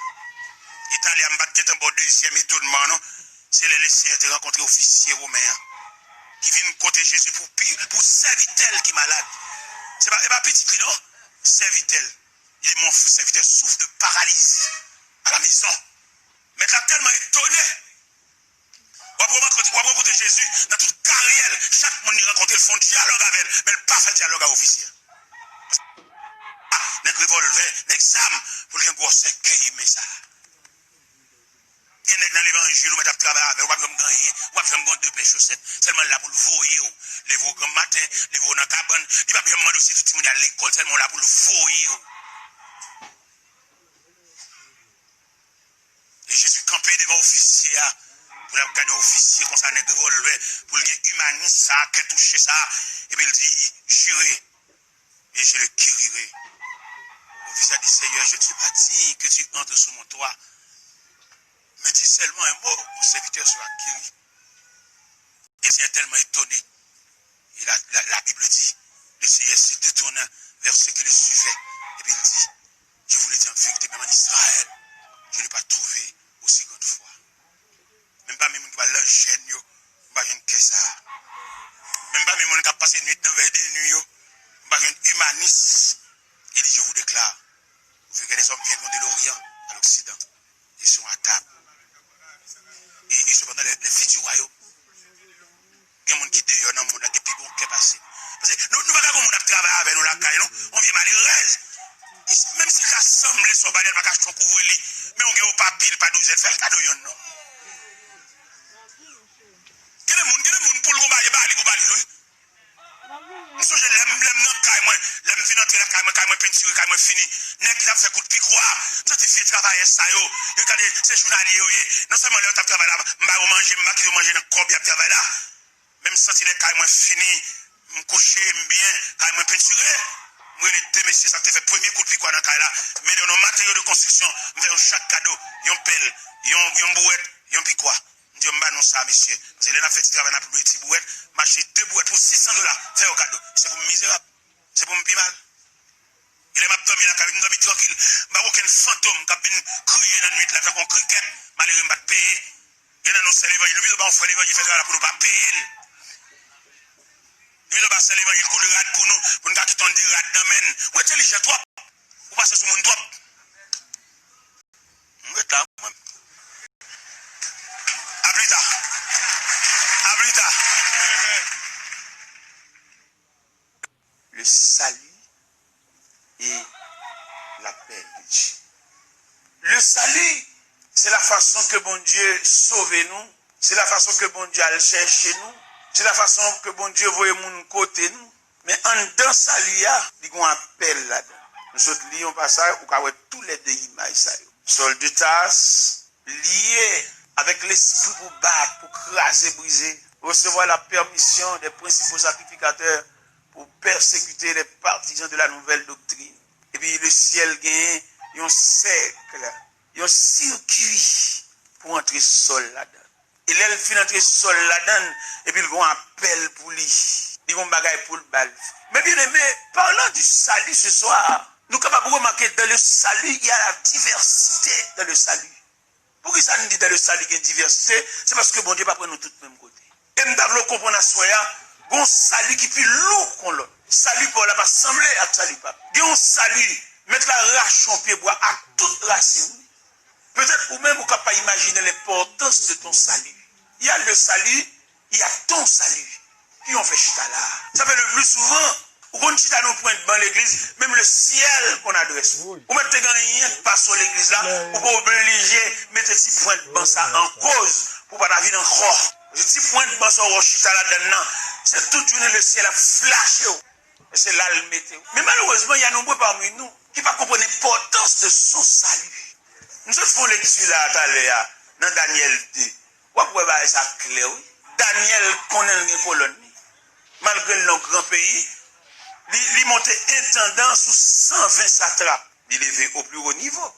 Italya, m pa t gentan ba w dezyèm etonman, non. Se lè Lesenyè te rankontre ofisye women an, ki vin kote Jezi pou pi, pou sèvitè l ki malad. Se pa, e pa pitit li, non. Sèvitè l. Il dit, mon serviteur souffre de paralysie à la maison. Mèt la tèlman etone. W ap rankontre, w ap rankontre Jezi nan tout karyè l. Chak moun li rankontre, l fè yon dyalòg avè l, men l pa fè dyalòg ak ofisye a. Ah, nèg revòlvè, nèg zam, pou l gen gwosè kè imen sa a. Gen nèg nan levanjil, ou mèt ap travay avè l, ou p ap janm gen anyen, ou p ap janm gen yon de pè chosèt. Sèlman l la pou l voye w. Leve w granm maten, leve w nan kabann, li p ap janm mande w si tout timoun y al lekòl, sèlman w la pou l voye w. E Jezi kanpe devan ofisye a, pou l ap gade ofisye konsa, nèg revòlvè, pou l gen imanis sa, kè touche sa, epi l di, jure, et je le guérirai. Ofisye a di, Seigneur, je ne suis pas digne que tu entres sous mon toit, mais dis seulement un mot, mon serviteur sera guéri. Et le Seigneur est tellement étonné. Et la, la, la Bible dit, le Seigneur se détourna vers ceux qui le suivaient, et puis il dit, je vous le dis en vérité, même en Israël, je n'ai pas trouvé aussi grande foi. Menm pami moun ki pral nan jèn yo, m pa jwenn kè sa a. Menm pami moun k ap pase nwit nan vèy de nwi yo, m pa jwenn imanis. Il dit, je vous déclare, vous verrez des hommes viendront de l'Orient à l'Occident et seront à table. Et, et cependant, les, les fils du royaume, gen moun ki deyò nan mond la, gen pi bon kè pase nou. Paske nou, nou pa ka gen moun ap travay avè nou lakay, non. Yon vye malerèz. Menm si l ka sanble sa w ba li a, l pa ka achte yon kouvri li. Men w gen yon pa pil, pa douzèn, fè l kado yonn, non. Gen de moun, gen de moun pou l gon bagay, ba li pou ba li, wi. M sonje lè m, lè m nan kay mwen, lè m vin antre lakay mwen, kay mwen pentire, kay mwen fini. Nèg ki t ap fè kout pikwa, m santi vye travayè sa yo, yo gade se jounalye yo ye. Non sèlman lè yo t ap travay la, m ba yo manje, m pa kite yo manje nan kòb y ap travay la. Men m santi lè kay mwen fini, m kouche, m byen, kay mwen pentire. M rele de mesye sa k te fè premye kout pikwa nan kay la. M mennen yo nan materyo de konstriksyon, m fè yo chak kado, yon pèl, yon, yon bouwèt, yon pikwa. M di yo, m ba nou sa, mesye. Paske lè n ap fè ti travay, n ap lwe ti bouwèt, m achte de bouwèt pou sis san dola, fè yo kado. Se pou m mizerab. Se pou m pi mal. E lè m ap dòmi lakay, m dòmi trankil. M pa gen okenn fantom k ap vin kriye nan nwit la tankou yon krikèt. Malere m pa t peye. Gen nan nou sè levanjil, nou pito ba yon frè levanjil fè travay la pou nou pa peye l. Nou pito ba sè levanjil koud rad pou nou, pou n ka kite yon de rad nan men n. Ou entèlijan twòp. Ou pase sou moun twòp. M ret la, mwen. A pli ta. A pli ta. Le salut et l'appel de Dieu. Le salut, se la fason ke Bondye sove nou, se la fason ke Bondye al chèche nou, se la fason ke Bondye voye moun kote nou. Men anndan sali a, li gon apèl ladan. Nou sot li yon pasaj, ou ka wè toulède imaj sa yo. Sòl de Tas, lié avec l'esprit pour battre, pour craser, briser. Recevoir la permission des principaux sacrificateurs pour persécuter les partisans de la nouvelle doctrine. Epi le syèl gen yon sèk, yon sirkui pou antre sòl ladan. E lè l fin antre sòl ladan l, epi l gon apèl pou li. Li gon bagay pou l ba l. Mes bien-aimés, parlant du salut ce soir, nou kapab remake dans le salut, il y a la diversité dans le salut. Poukisa n di dans le salut gen divèsite? Se paske Bondye pa pran nou tout menm kote. E m ta vle w konprann aswè a, gon sali ki pi lou kon lòt. Sali pa w la pa sanble ak sali pa m. Gen yon sali, mèt la rache yon pye bwa ak tout rasin li. Petèt ou menm ou ka pa imajine lenpòtans de ton salut. Il y a le salut, il y a ton salut. Ki yon fè chita la. Sa fè le pli souvan, Ou konn chita nan pwent ban legliz, menm lesyèl konn adrès ou. Ou mèt te gen anyen k pase w legliz la, ou pa oblije mete ti pwent ban sa an koz pou w pa ta vin ankò. Paske ti pwent ban sa w wè w chita ladann nan, se tout jounen lesyèl ap flache w. E se la l mete w. Men malerezman, y a nombre parmi nous qui pa konprann enpòtans de son salut. M sot fè yon lekti la talè a nan Danyèl de. W ap wè bagay sa klè, wi. Danyèl konnen l gen kolòn li. Malgre l nan yon gran peyi, li, li monte entandan sou san ven satrap. Li leve au plus haut niveau.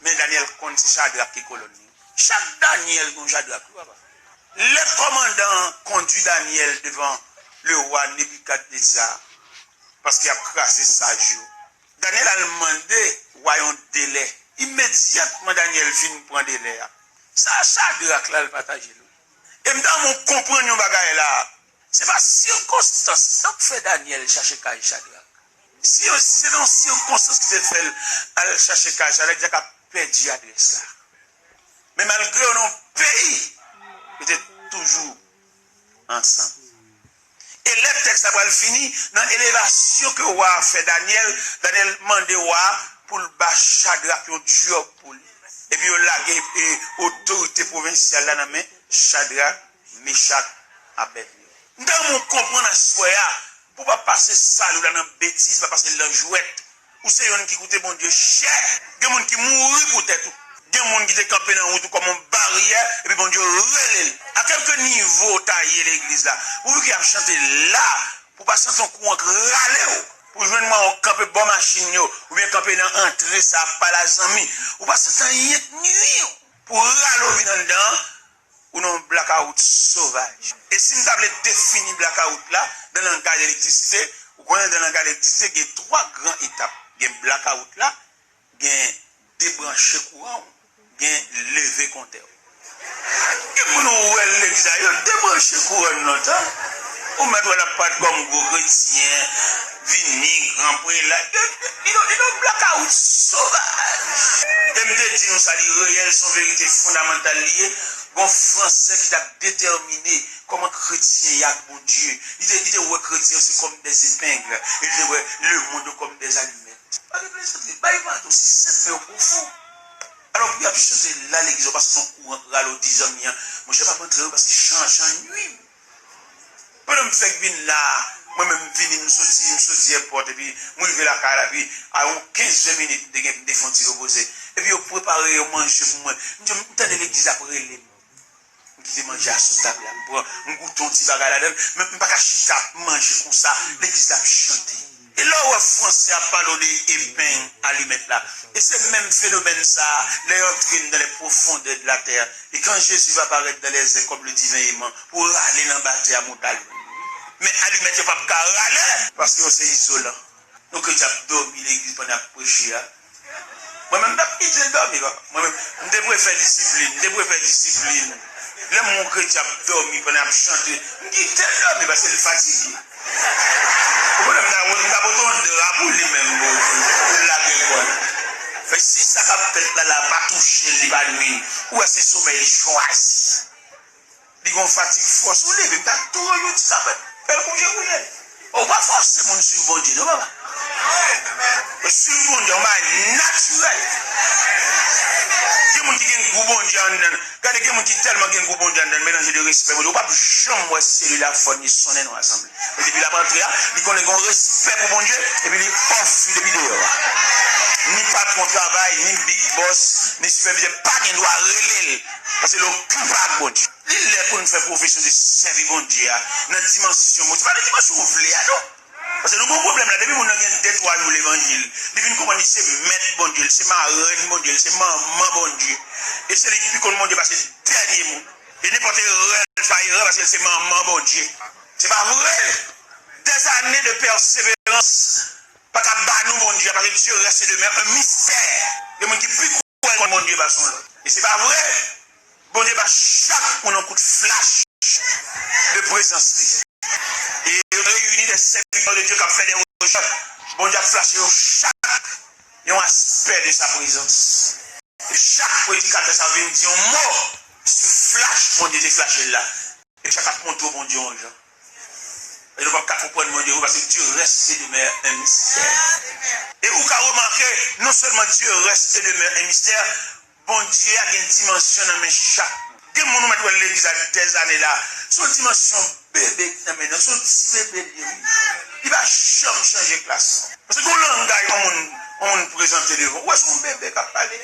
Men Danyèl konn se Chadrak ki kolòn li. Chak Danyèl gen yon Chadrak, wi, papa. Lè kòmandan an kondui Danyèl devan lewa Nebikadneza, paske y ap kraze saj yo, Danyèl al mande wa yon delè. Imedyatman, Danyèl vin pran delè a. Sa Chadrak la, l pataje l, wi. E m ta renmen w konprann yon bagay la. Se pa sikonstans nan k fè Danyèl chache kay Chadrak. Si, si se te yon sikonstans ki te fè l al chache kay Chadrak, Chadrak t ap pèdi adrès la. Men malgre yo nan yon peyi, yo te toujou ansanm. E lè tèks la pral fini, nan elevasyon ke wa a fè Danyèl, Danyèl mande wa a pou l ba Chadrak yon djòb pou li. Epi yo lage, e, otorite pwovensyal la nan men Chadrak, Mechak, Abèdnego. M ta renmen w konprann aswè a, pou w pa pase sali w la nan betiz, pa pase l nan jwèt. Ou se youn ki koute Bondye chè. Gen moun ki mouri pou tèt ou. Gen moun ki te kanpe nan wout ou kòm yon baryè, epi Bondye rele l. A kèlke nivo w ta ye legliz la, pouvi ke y ap chante la, pou w pa santi yon kouran k rale w, pou w jwenn mwayen w kanpe bò machin yo, oubyen kanpe nan antre sa ap pale a zanmi, ou pa santi anyen k nui w, pou w rale w vin anndan an, ou nan yon blakawout sovaj. E si m ta vle defini blakawout la nan langaj elektrisite, ou konnen nan langaj elektrisite gen twa gran etap. Gen blakawout la, gen debranche kouran w, gen leve kontè w. Gen moun ou wè legliz la, yo debranche kouran n lontan. Ou mèt wè l ap parèt kòm gwo kretyen, vini, gran prela. Yo, yo, li nan, li nan blakawout sovaj. E m te di nou sa, li reyèl, se yon verite fondamantal li ye. Gon Fransè ki t ap detèmine kòman kretyen ye ak Bondye. Li te, li te wè kretyen yo se kòm des épingles. E li te wè lemonn yo kòm des allumettes. Pa gen plezantri, bay vant osi senp men yo pwofon. Alò, pou y ap chante la legliz, ou pa santi yon kouran k rale w di zanmi an, monchè, p ap antre wi, paske chan an, chan an nui m. Pandan m fèk vin la a, mwen menm m vini, m soti, m soti èpòt, epi m rive lakay la, epi a yon kenz ven minit, m te gen, m te fè yon ti repoze. Epi yo prepare yon manje pou mwen. M di, m tande legliz ap rele m. M kite manje a sou tab la, m pran, m goute yon ti bagay ladan l, men m pa ka chita ap manje konsa, legliz la ap chante. E lè w wè Fransè ap pale w de épingle, alimèt la, e se menm fenomèn sa a, lè y antre dans les profondeurs de la terre, et quand Jésus va paraître dans les airs comme le divin aimant, pou rale l anba tè a, montagne. Men alimèt yo p ap ka rale, paske yo se izolan. Nou kretyen ap dòmi legliz pandan y ap preche a. Mwen menm, m t ap kite l dòmi, papa. Mwen menm, m te prefè disiplin, m te prefè disiplin. Lè m wè yon kretyen ap dòmi pandan y ap chante, m kite l dòmi paske l fatige. Ou konnen m ta, m ta pote yon dra pou li menm, pou, pou l lage kò l. Men si sa k ap fèt la, la pa touche l, li pa nui l, ou wè se somèy li chwazi. Li gon fatig fò sou li, epi m ta tou rann yon ti kapèt, fè l kouje kounye a. Ou pa fòse moun swiv Bondye, non, papa. Swiv Bondye, yon bagay natirèl. Gen moun ki gen gou Bondye anndan l. Gade, gen moun ki tèlman gen gou Bondye anndan l, melanje de respè Bondye. Ou p ap janm wè selil la fòn li sonnen non asanble. E depi l ap antre a, li konnen gon respè pou Bondye, epi li off li depi deyò a. Ni patwon travay, ni big boss, ni sipèvizè pa gen dwa rele l, paske l okipe ak Bondye. Li lè pou n fè pwofesyon de sèvi Bondye a nan dimansyon moun. Se pa nan dimansyon ou vle a, non. Paske nou gon pwoblèm la, depi moun nan gen de twa jou levanjil, li vin konprann li se mèt Bondye, li se marèn Bondye, li se manman Bondye. E se li ki pi konn Bondye pase dènye moun. E nenpòt erè l pa erè paske l se manman Bondye. Se pa vre! Des années de persévérance pa ka ba nou Bondye a, paske Dieu reste demeure un mystère. Gen moun ki pi kwè konn Bondye pase yon lòt. E se pa vre! Bondye ba chak moun yon kout flach de prezans li. E yo reyini de sèvitè de Dye k ap fè de rechèch. Bondye ap flache yo chak yon aspè de sa prezans. E chak predikatè sa vin di yon mo sou flach Bondye te flache l la. E chak ap montre w Bondye yon jan. E nou p ap ka konprann Bondye vre, paske Dieu reste et demeure un mystère. E ou ka remake, non sèlman Dieu reste et demeure un mystère, Bondye a gen dimansyon nan men chak moun. Gen moun ou mèt wè legliz la dèzane la, se yon dimansyon bebe ki nan men nou, se yon ti bebe li ye, wi. Li pa janm chanje klas. Paske gen yon langay yon moun, yon moun prezante devan ou, wè se yon bebe k ap pale.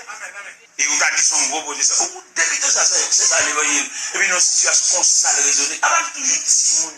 E ou ta di se yon gwo pwofesè. Ou debite sa, se, se sa levanjil. Epi nan yon sitiyasyon konsa l rezone. Apa m toujou timoun.